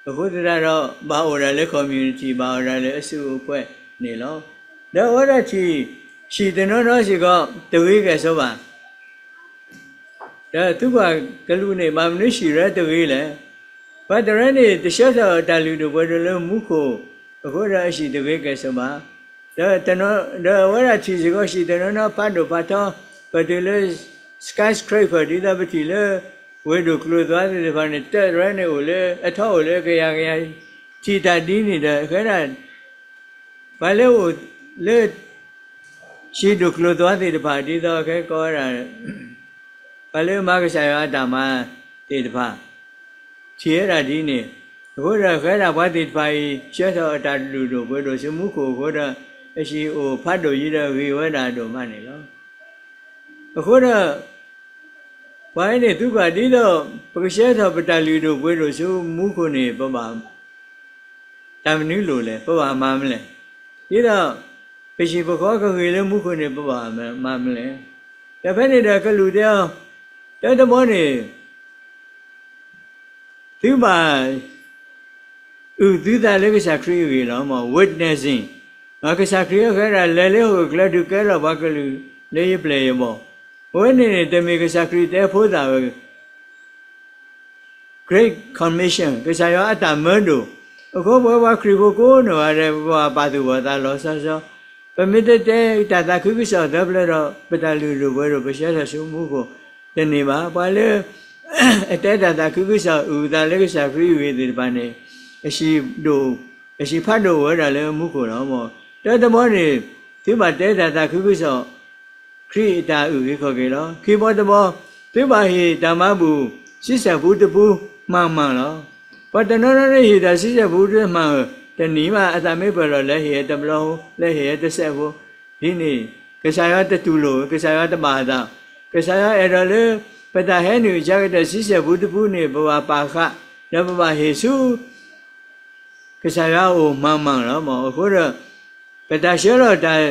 အဃိသတးဒီး ဘၣ်အိၣ်ဒၣ်လၢ community ဘၣ်အိၣ်ဒၣ်လၢအစုအဖွဲ့န့ၣ်လီၤ. ဒီးအဝဲဒၣ်ထံၣ် ဟံၣ်တနီၤနီၤစ့ၢ်ကီး တဂ့ၤကဲၣ်ဆိးဘၣ် ဒီးသုကွၢ်ကလူးန့ၣ် ဘၣ်မနုၤဟံၣ်တရၢတဂ့ၤလဲၣ်. ပှၤတရၢန့ၣ် တဆၢထီၣ်တၢ်လုၢ်ဒိၣ်ပှ့ၤဒိၣ်လၢမူခိၣ်, အဃိဒီးအဟံၣ်တဂ့ၤကဲၣ်ဆိးဘၣ်. ဒီးတနီၤ ဒီးအဝဲဒၣ်ထံၣ်စ့ၢ်ကီးဟံၣ်တနီၤနီၤဖးဒိၣ်ဖးထီ, ပတုၤလၢ skyscraper ဒ်သိးပထံၣ်လၢ ဝ့ၢ်ဒိၣ်ကျိၤသွါသ့ၣ်တဖၣ်န့ၣ် တၢ်တရၢန့ၣ်အိၣ်လၢ အထီအိၣ်လၢကယၤကယၤ, ထံၣ်တၢ်ဒ်န့ၣ်ဒီး အဃိဒၣ် ပှၤလၢအိၣ်လၢ ဟံၣ်ဒိၣ်ကျိၤသွါသ့ၣ်တဖၣ် ဒ်သိးကဲကိးဝဲဒၣ် ပှၤလၢမၤကစၢ်ယွၤအတၢ်မၤသ့ၣ်တဖၣ် ထံၣ်ဝဲဒၣ်ဒ်န့ၣ်, အဃိဒီး ဃဲဒၣ်ပှၤသ့ၣ်တဖၣ်အံၤ ဆှၢထီၣ်အတၢ်လုၢ်ဒိၣ်ပှ့ၤဒိၣ်ဆူမူခိၣ်အဃိဒီး အဟံၣ်အိၣ်ဖးဒိၣ်ယံၤဒီးဂ့ၤဝဲဒၣ်ဒိၣ်မးန့ၣ်လီၤ. အဃိဒီး ပှၤအံၤန့ၣ် သုကွၢ်ဒ်သိး ပကဆှၢထီၣ်ပတၢ်လုၢ်ဒိၣ်ပှ့ၤဒိၣ်ဆူမူခိၣ်န့ၣ် ပဘၣ် တၢ်မနုၤလိၣ်လဲၣ်, ပဘၣ်မၤမနုၤလဲၣ်. ဒ်သိး ပဟံၣ်ပဃီကဂ့ၤလၢမူခိၣ်န့ၣ် ပဘၣ်မၤမနုၤလဲၣ်. ဒီးဖဲန့ၣ်ဒီးကလူးတဲအီၤ, တၢတဘီန့ၣ် သုဘၣ် အုၣ်သုသးလၢကစၢ်ခရံာ်အဂ့ၢ်လီၤ. မ် witnessing, ကစၢ်ခရံာ်အဃဲဒၣ်လဲၤလၢဟီၣ်ခိၣ်ချၢဒုးကဲထီၣ်ပှၤကလုာ်လၢယပျဲၢ်ယဘီၣ်, အဝဲန့ၣ်န့ၣ် တမ့ၢ်ကစၢ်ခရံာ်တဲဖိသၣ်ဝဲ Great Commission ကစၢ်ယွၤအတၢ်မၢဒိၣ်, အဃိပဝဲပှၤခရံာ်ဖိကိးနီၢ်ဂၤဒဲး ပဘၣ်ပာ်သူၣ်ပာ်သးလီၤဆီဆီ, ပမ့ၢ်တတဲတၢ်သးခုကစီၣ်သၢဖျၢၣ်ဒီး ပတၢ်လုၢ်ဒိၣ်ပှ့ၤဒိၣ် ပဆှၢထီၣ်ဆူမူခိၣ်တန့ၢ်ဘၣ်. ပှၤလၢ အတဲတၢ်သးခုကစီၣ် အုၣ်အသးလၢကစၢ်ခရံာ်အဂ့ၢ်သ့ၣ်တဖၣ်န့ၣ် အဟံၣ်ဒိၣ် အဟံၣ်ဖးဒိၣ်အိၣ်ဝဲဒၣ်လၢမူခိၣ်လီၤ. မ် တၢတဘီန့ၣ် သုဘၣ်တဲတၢ်သးခုကစီၣ် ခရံာ်အတၢ်အုၣ်က့ၤခီၣ်က့ၤလီၤ. ခံဘီတဘီ သုဘၣ်ဟ့ၣ်တၢ်မၤဘူၣ် ဆံဆဲၣ်ပူတပူ မှန်မှန်လီၤ. ပှၤတနီၤနီၤန့ၣ်ဟ့ၣ်တၢ်ဆံဆဲၣ်ပူတမှန်ဧၢ, တနံၤမး အသးမ့ၢ်ပၢၢ်လီၤ လဲၤဟ့ၣ်တဘျီ, လဲၤဟ့ၣ်တစဲးဖိ, ဒ်န့ၣ် ကစၢ်ယွၤတတူၢ်လိာ်, ကစၢ်ယွၤတဘၣ်အသး, ကစၢ်ယွၤအဲၣ်ဒိးလၢ ပတၢ်ဟဲနုာ်အကါကတၢၢ် ဆံဆဲၣ်ပူတပူန့ၣ် ပဘၣ်ပာ်ဃာ် ဒီးပဘၣ်ဟ့ၣ်ဆူ ကစၢ်ယွၤအအိၣ်မှန်မှန်လီၤ. မ် အဃိဒီး ပတၢ်ဆှၢလီၤတၢ်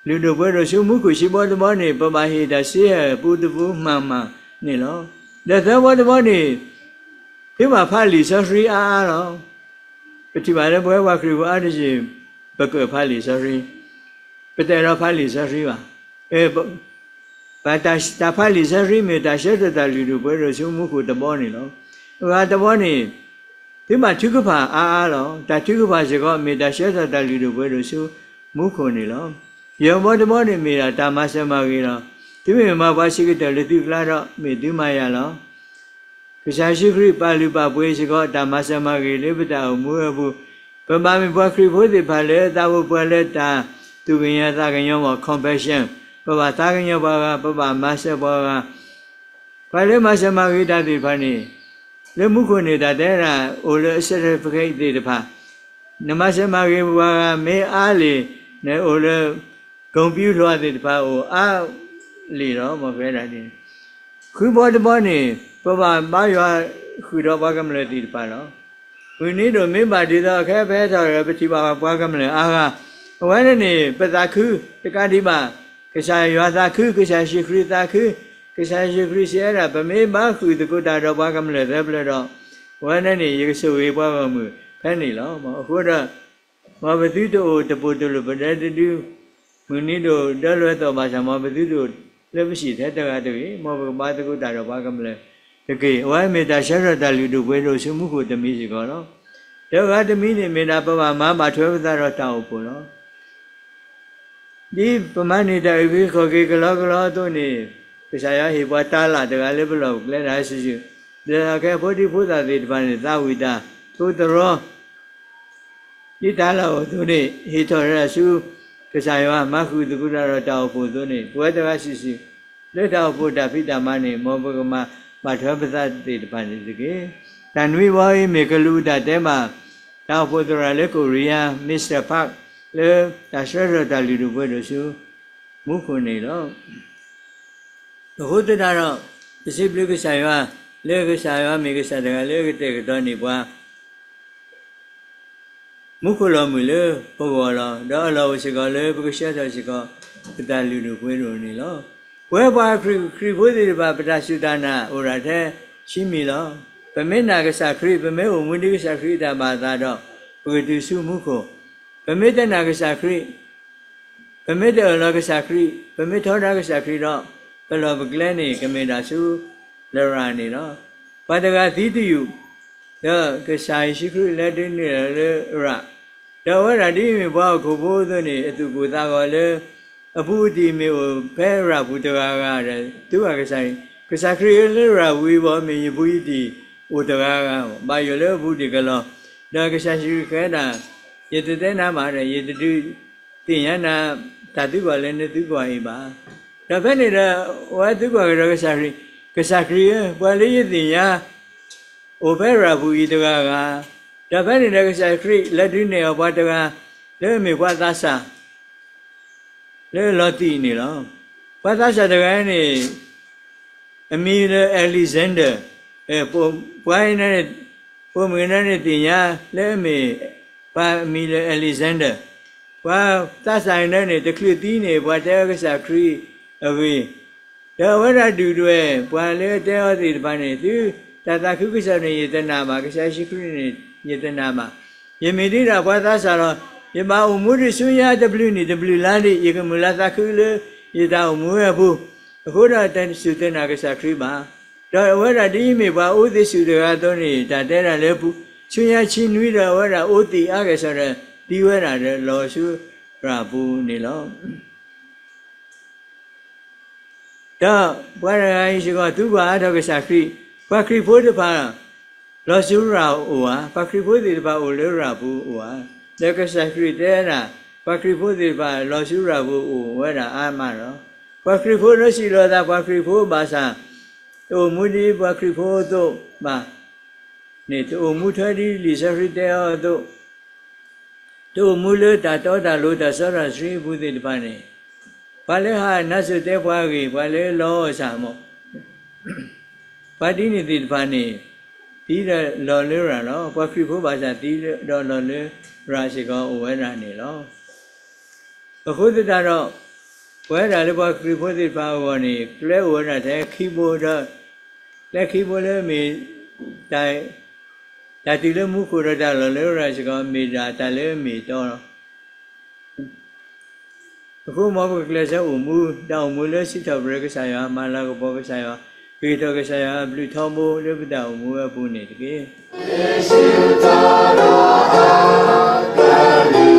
လုၢ်ဒိၣ်ပှ့ၤဒိၣ်ဆူမူခိၣ် ခံဘီတဘီန့ၣ် ပဘၣ်ဟ့ၣ်တၢ်ဆံဆဲၣ်ပူတပူမှန်မှန်န့ၣ်လီၤ. ဒီးသၢဘီတဘီန့ၣ် သုဘၣ်ဖးလံာ်စီဆှံအါအါလီၤ. ပထံၣ်ဘၣ်လၢပဝဲပှၤခရံာ်ဖိအါတက့ၢ် ပကဖးလံာ်စီဆှံ, ပတအဲၣ်ဒိးဖးလံာ်စီဆှံဘၣ်. ပ ဘၣ်တၢ်ဖးလံာ်စီဆှံမ့ၢ်တၢ်ဆှၢထီၣ်တၢ်လုၢ်ဒိၣ်ပှ့ၤဒိၣ်ဆူမူခိၣ်တဘီန့ၣ်လီၤ. အဂၤတဘီန့ၣ် သုဘၣ်ထုကဖၣ်အါအါလီၤ. တၢ်ထုကဖၣ်စ့ၢ်ကီး မ့ၢ်တၢ်ဆှၢထီၣ်တၢ်လုၢ်ဒိၣ်ပှ့ၤဒိၣ်ဆူမူခိၣ်န့ၣ်လီၤ. ယဲၢ်ဘီတဘီန့ၣ်မ့ၢ်ဒၣ်တၢ်မၤစၢၤမၤဂ့ၤလီၤ. သုမ့ၢ်မၤပှၤဆံးကတၢၢ်လၢသုကျါဒီး မ့ၢ်သုမၤယၤလီၤ. ကစၢ်ယ့ၣ်ၡူးခရံာ်ပာ်လုၢ်ပာ်ပှ့ၤစ့ၢ်ကီး တၢ်မၤစၢၤမၤဂ့ၤလၢပတၢ်အိၣ်မူအပူၤ, ပဘၣ်မ့ၢ်ပှၤခရံာ်ဖိသ့ၣ်တဖၣ်လၢသးအိၣ်ပှဲၤလၢတၢ်သူၣ်ကညီၤသးကညီၤ မ် compassion, ပဘၣ်သးကညီၤပှၤဂၤ, ပဘၣ်မၤစၢၤပှၤဂၤ, ပှၤလၢမၤစၢၤမၤဂ့ၤတၢ်သ့ၣ်တဖၣ်န့ၣ် လၢမူခိၣ်န့ၣ် တၢ်တဲဒၣ်အိၣ်လၢအ certificate သ့ၣ်တဖၣ်, နမၤစၢၤမၤဂ့ၤပှၤဂၤမ့ၢ်အါလံ, နအိၣ်လၢ ဂုဏ်ပြုလွှာ သ့ၣ်တဖၣ်အိၣ်အါလံလီၤ. မ် ကဲဒၣ်ဒ်န့ၣ် ဃုဘီတဘီန့ၣ် ပဘၣ်ဘါယွၤဃုာ်ဒီးပှၤကမျၢၢ်သ့ၣ်တဖၣ်လီၤ. မုၢ်နံၤဒိၣ်မ့ၢ်ဘၣ်ဒ်သိးအခဲဖဲထီၣ်ဒီး ပထံၣ်ဘၣ်ပှၤကမျၢၢ်အါဂၤ, အဝဲန့ၣ်န့ၣ် ပသးခုတကးဒံးဘၣ် ကစၢ်ယွၤသးခု, ကစၢ်ယ့ၣ်ၡူးခရံာ်သးခု, ကစၢ်ယ့ၣ်ၡူးခရံာ်စံးဝဲဒၣ် ပမ့ၢ်ဘါဃုာ်သကိးတၢ်ဒီးပှၤကမျၢၢ်သၢဖျၢၣ်ဒီး အဝဲန့ၣ်န့ၣ် ယကဆိၣ်ဂ့ၤပှၤဂီၢ်မုၢ်ဖဲန့ၣ်လီၤ. အဃိဒီး မ်ပသုတအိၣ်တပိၢ်တလိၣ်ပဒဲတဒု, မုၢ်နံၤဒိၣ်ဒၢလွဲၤသီၣ်ဘၣ်ဆၣ် မ်ပသုတအိၣ်လၢပဆံးထဲတဂၤတဂ့ၤ, မ်ပကဘါသကိးတၢ်ဒီးပှၤကမျၢၢ်တက့ၢ်. အဝဲမ့ၢ်တၢ်ဆှၢထီၣ်တၢ်လုၢ်ဒိၣ်ပှ့ၤဒိၣ်ဆူမူခိၣ်တမံၤစ့ၢ်ကီးလီၤ. တဂၤတမံၤန့ၣ်မ့ၢ်ဒၣ်ပဘၣ်မၤဘၣ်ထွဲပသးဒီးတၢ်အိၣ်ဖှိၣ်လီၤ. ဒ်ပမၤန့ၢ်တၢ်အုၣ်က့ၤခီၣ်က့ၤကလီကလီအသိးန့ၣ်, ကစၢ်ယွၤဟ့ၣ်ပှၤတၤလၣ်တဂၤလၢပလီၢ်ပကျဲဒၣ်စုာ်စုာ်, ဒီးအခဲအံၤဖိဒံဖိသၣ်သ့ၣ်တဖၣ်န့ၣ် သးဝံၣ်တၢ်ထိတရီ ဒ်တၢ်လၢအအိၣ်အသိးန့ၣ် ဟ့ၣ်ထီၣ်ဝဲဒၣ်ဆူ ကစၢ်ယွၤ မၤဃုာ်သကိးတၢ်ဒီးတၢ်အိၣ်ဖှိၣ်အသိးန့ၣ် ပဝဲတဂၤစုာ်စုာ် လၢတၢ်အိၣ်ဖှိၣ်တၢ်ဖံးတၢ်မၤန့ၣ် မ်ပကမၤဘၣ်ထွဲပသးသ့ၣ်တဖၣ်န့ၣ်တက့ၢ်. တၢ်နွံဝီအံၤ မ့ၢ်ကလူးတၢ်တဲဘၣ် တၢ်အိၣ်ဖှိၣ်သရၣ်လၢကိရံယါ Mister Park လၢတၢ်ဆှၢထီၣ်တၢ်လုၢ်ဒိၣ်ပှ့ၤဒိၣ်ဆူ မူခိၣ်န့ၣ်လီၤ. အဃိသတးဒီး ပစံးဘျုးကစၢ်ယွၤ လၢကစၢ်ယွၤမ့ၢ်ကစၢ်တဂၤလၢကတဲာ်ကတီၤန့ၢ်ပှၤ မူခိၣ်လီၤမုၢ်လၢပဂီၢ်လီၤ. ဒီးအလီၢ်အိၣ်စ့ၢ်ကီးလၢပကဆှၢထီၣ်စ့ၢ်ကီး ပတၢ်လုၢ်ဒိၣ်ပှ့ၤဒိၣ်န့ၣ်လီၤ. ပဝဲပှၤခရံာ်ဖိသ့ၣ်တဖၣ် ပတၢ်စူၢ်တၢ်နာ်အိၣ်ဒၣ်ထဲဆံမံၤလီၤ. ပမ့ၢ်နာ်ကစၢ်ခရံာ် ပမ့ၢ်အိၣ်မူဒ်ကစၢ်ခရံာ်အတၢ်ဘၣ်အသးဒီး ပကတုၤဆူမူခိၣ်. ပမ့ၢ်တနာ်ကစၢ်ခရံာ် ပမ့ၢ်တအၢၣ်လီၤကစၢ်ခရံာ် ပမ့ၢ်ထီဒါကစၢ်ခရံာ်ဒီး ပလီၢ်ပကျဲန့ၣ် ကမ့ၢ်ဒၣ်ဆူလရာ်န့ၣ်လီၤ. ပှၤတဂၤသံတယုၢ် ဒီးကစၢ်ယ့ၣ်ၡူးခရံာ်လဲၤဒုးနဲၣ်လီၤလၢရၤ, ဒီးအဝဲဒၣ်ဒ်အမ့ၢ်ပှၤဟီၣ်ခိၣ်ဖိအသိးန့ၣ် အသူၣ်ကိၢ်သးဂီၤလၢ အပူၤအတံၢ်မ့ၢ်အိၣ်ဖဲရၤပူၤတဂၤဂၤဒီး တူၢ်ဘၣ်ကစၢ်ခရံာ်, ကစၢ်ခရံာ်ဧၢ လၢရၤပူၤအံၤ ဘၣ်မ့ၢ်ယပူၤယတံၢ်အိၣ်တဂၤဂၤ ဘၣ်ယိၣ်လၢအပူၤတံၢ်ကလီၤ, ဒီးကစၢ်ယ့ၣ်ၡူးခရံာ်တဲဒၣ် ယတတဲနၤဘၣ်ဒီး ယတဒုးသ့ၣ်ညါနၤ တၢ်သံကွၢ်လၢနသံကွၢ်အံၤဘၣ်. ဒီးဖဲန့ၣ်ဒီး အဝဲသံကွၢ်ကဒီးကစၢ်ခရံာ်, ကစၢ်ခရံာ်ဧၢ, ပှၤလၢယသ့ၣ်ညါ အိၣ်ဖဲရၤပူၤအံၤတဂၤဂၤ, ဒီးဖဲန့ၣ်ဒီးကစၢ်ခရံာ်လဲၤဒုးနဲၣ်အီၤပှၤတဂၤ လၢအမ့ၢ်ပှၤသးစၢ် လၢအလီၤတံၢ်န့ၣ်လီၤ. ပှၤသးစၢ်တဂၤန့ၣ် အမံၤလၢ Alexander, ပှၤအံၤန့ၣ် ပိာ်မုၣ်ကနၢန့ၣ်သ့ၣ်ညါလၢအမ့ၢ် ပှၤအမံၤလၢ Alexander, ပှၤသးစၢ်ကနၢန့ၣ် တချုးသံန့ၣ် ပှၤတဲအီၤကစၢ်ခရံာ်အဂ့ၢ်, ဒီးအဝဲဒၣ်ဒုၣ်ဒွဲၣ် ပှၤလၢအတဲအီၤသ့ၣ်တဖၣ်န့ၣ် သုတၢ်သးခုကစီၣ်န့ၣ် ယတနာ်ဘၣ်, ကစၢ်ယ့ၣ်ၡူးခရံာ်န့ၣ် ယတနာ်ဘၣ်. ယမ့ၢ်ဒ်ဒၣ်ပှၤသးစၢ်လီၤ. ယဘၣ်အိၣ်မူဒံးဆူညါတဘျုးနံၣ်တဘျုးလါဒံး ယကမုၢ်လၢ်သးခုလၢယတၢ်အိၣ်မူဝဲအပူၤ, အဃိဒီးတစူၢ်တနာ်ကစၢ်ခရံာ်ဘၣ်. ဒီးအဝဲဒၣ်ဒ်အမ့ၢ်ပှၤအိးသ့ၣ်စူၣ်တဂၤအသိးန့ၣ် တၢ်တဲဒၣ်လၢပူၤ ဆူညါဆံနွံဒီး အဝဲဒၣ်အိးသံးအါကဲၣ်ဆိးဒီး သံဝဲဒၣ်ဒီးလီၤဆူရၤပူၤန့ၣ်လီၤ. ဒီးပှၤတဂၤအံၤစ့ၢ်ကီး သံကွၢ်အါထီၣ်ကစၢ်ခရံာ်, ပှၤခရံာ်ဖိတဖၣ် လီၤဆူရၤအိၣ်ဧါ, ပှၤခရံာ်ဖိသ့ၣ်တဖၣ်အိၣ်လၢရၤပူၤအိၣ်ဧါ. ဒီးကစၢ်ခရံာ်တဲဒၣ် ပှၤခရံာ်ဖိသ့ၣ်တဖၣ် လီၤဆူရၤပူၤအိၣ်ဝဲဒၣ်အါမးလီၤ. ပှၤခရံာ်ဖိလၢစံးလီၤသး ပှၤခရံာ်ဖိဘၣ်ဆၣ် တအိၣ်မူဒ်ပှၤခရံာ်ဖိအသိးဘၣ်န့ၣ် တအိၣ်မူထွဲဒ်လံာ်စီဆှံတဲအီၤအသိး တအိၣ်မူလၢတၢ်တီတၢ်လိၤ တၢ်စီတၢ်ဆှံအပူၤသ့ၣ်တဖၣ်န့ၣ်, ပှၤလၢဟးနါစိၤတဲပှၤအဂ့ၢ်, ပှၤလၢလီအီၣ်ဆၣ်မး, ပှၤဒ်န့ၣ်သ့ၣ်တဖၣ်န့ၣ် သံဒီးလီၤလၢရၤလီၤ. ပှၤခရံာ်ဖိဘၣ်ဆၣ်သံဒီးလီၤလၢရၤစ့ၢ်ကီးအိၣ်ဝဲဒၣ်န့ၣ်လီၤ. အဃိသတးဒီး ပဝဲဒၣ်လၢပှၤခရံာ်ဖိသ့ၣ်တဖၣ်အဂီၢ်န့ၣ် ကျဲအိၣ်ဝဲဒၣ်ထဲခံဘိဒီး ကျဲခံဘိလၢမ့ၢ် တၢ်တုၤလၢမူခိၣ်ဒီးတၢ်လီၤလၢရၤစ့ၢ်ကီး မ့ၢ်ဒၣ်တၢ်လၢအမ့ၢ်အတီလီၤ. အဃိမ်ပကကျဲးစၢးအိၣ်မူ တၢ်အိၣ်မူလၢစံးထီၣ်ပတြၢၤကစၢ်ယွၤ, မၤလၤကပီၤကစၢ်ယွၤ, ဂ့ၤထီၣ်ကစၢ်ယွၤအဘျုးထီဘိလၢပတၢ်အိၣ်မူဝဲအပူၤန့ၣ်တက့ၢ်.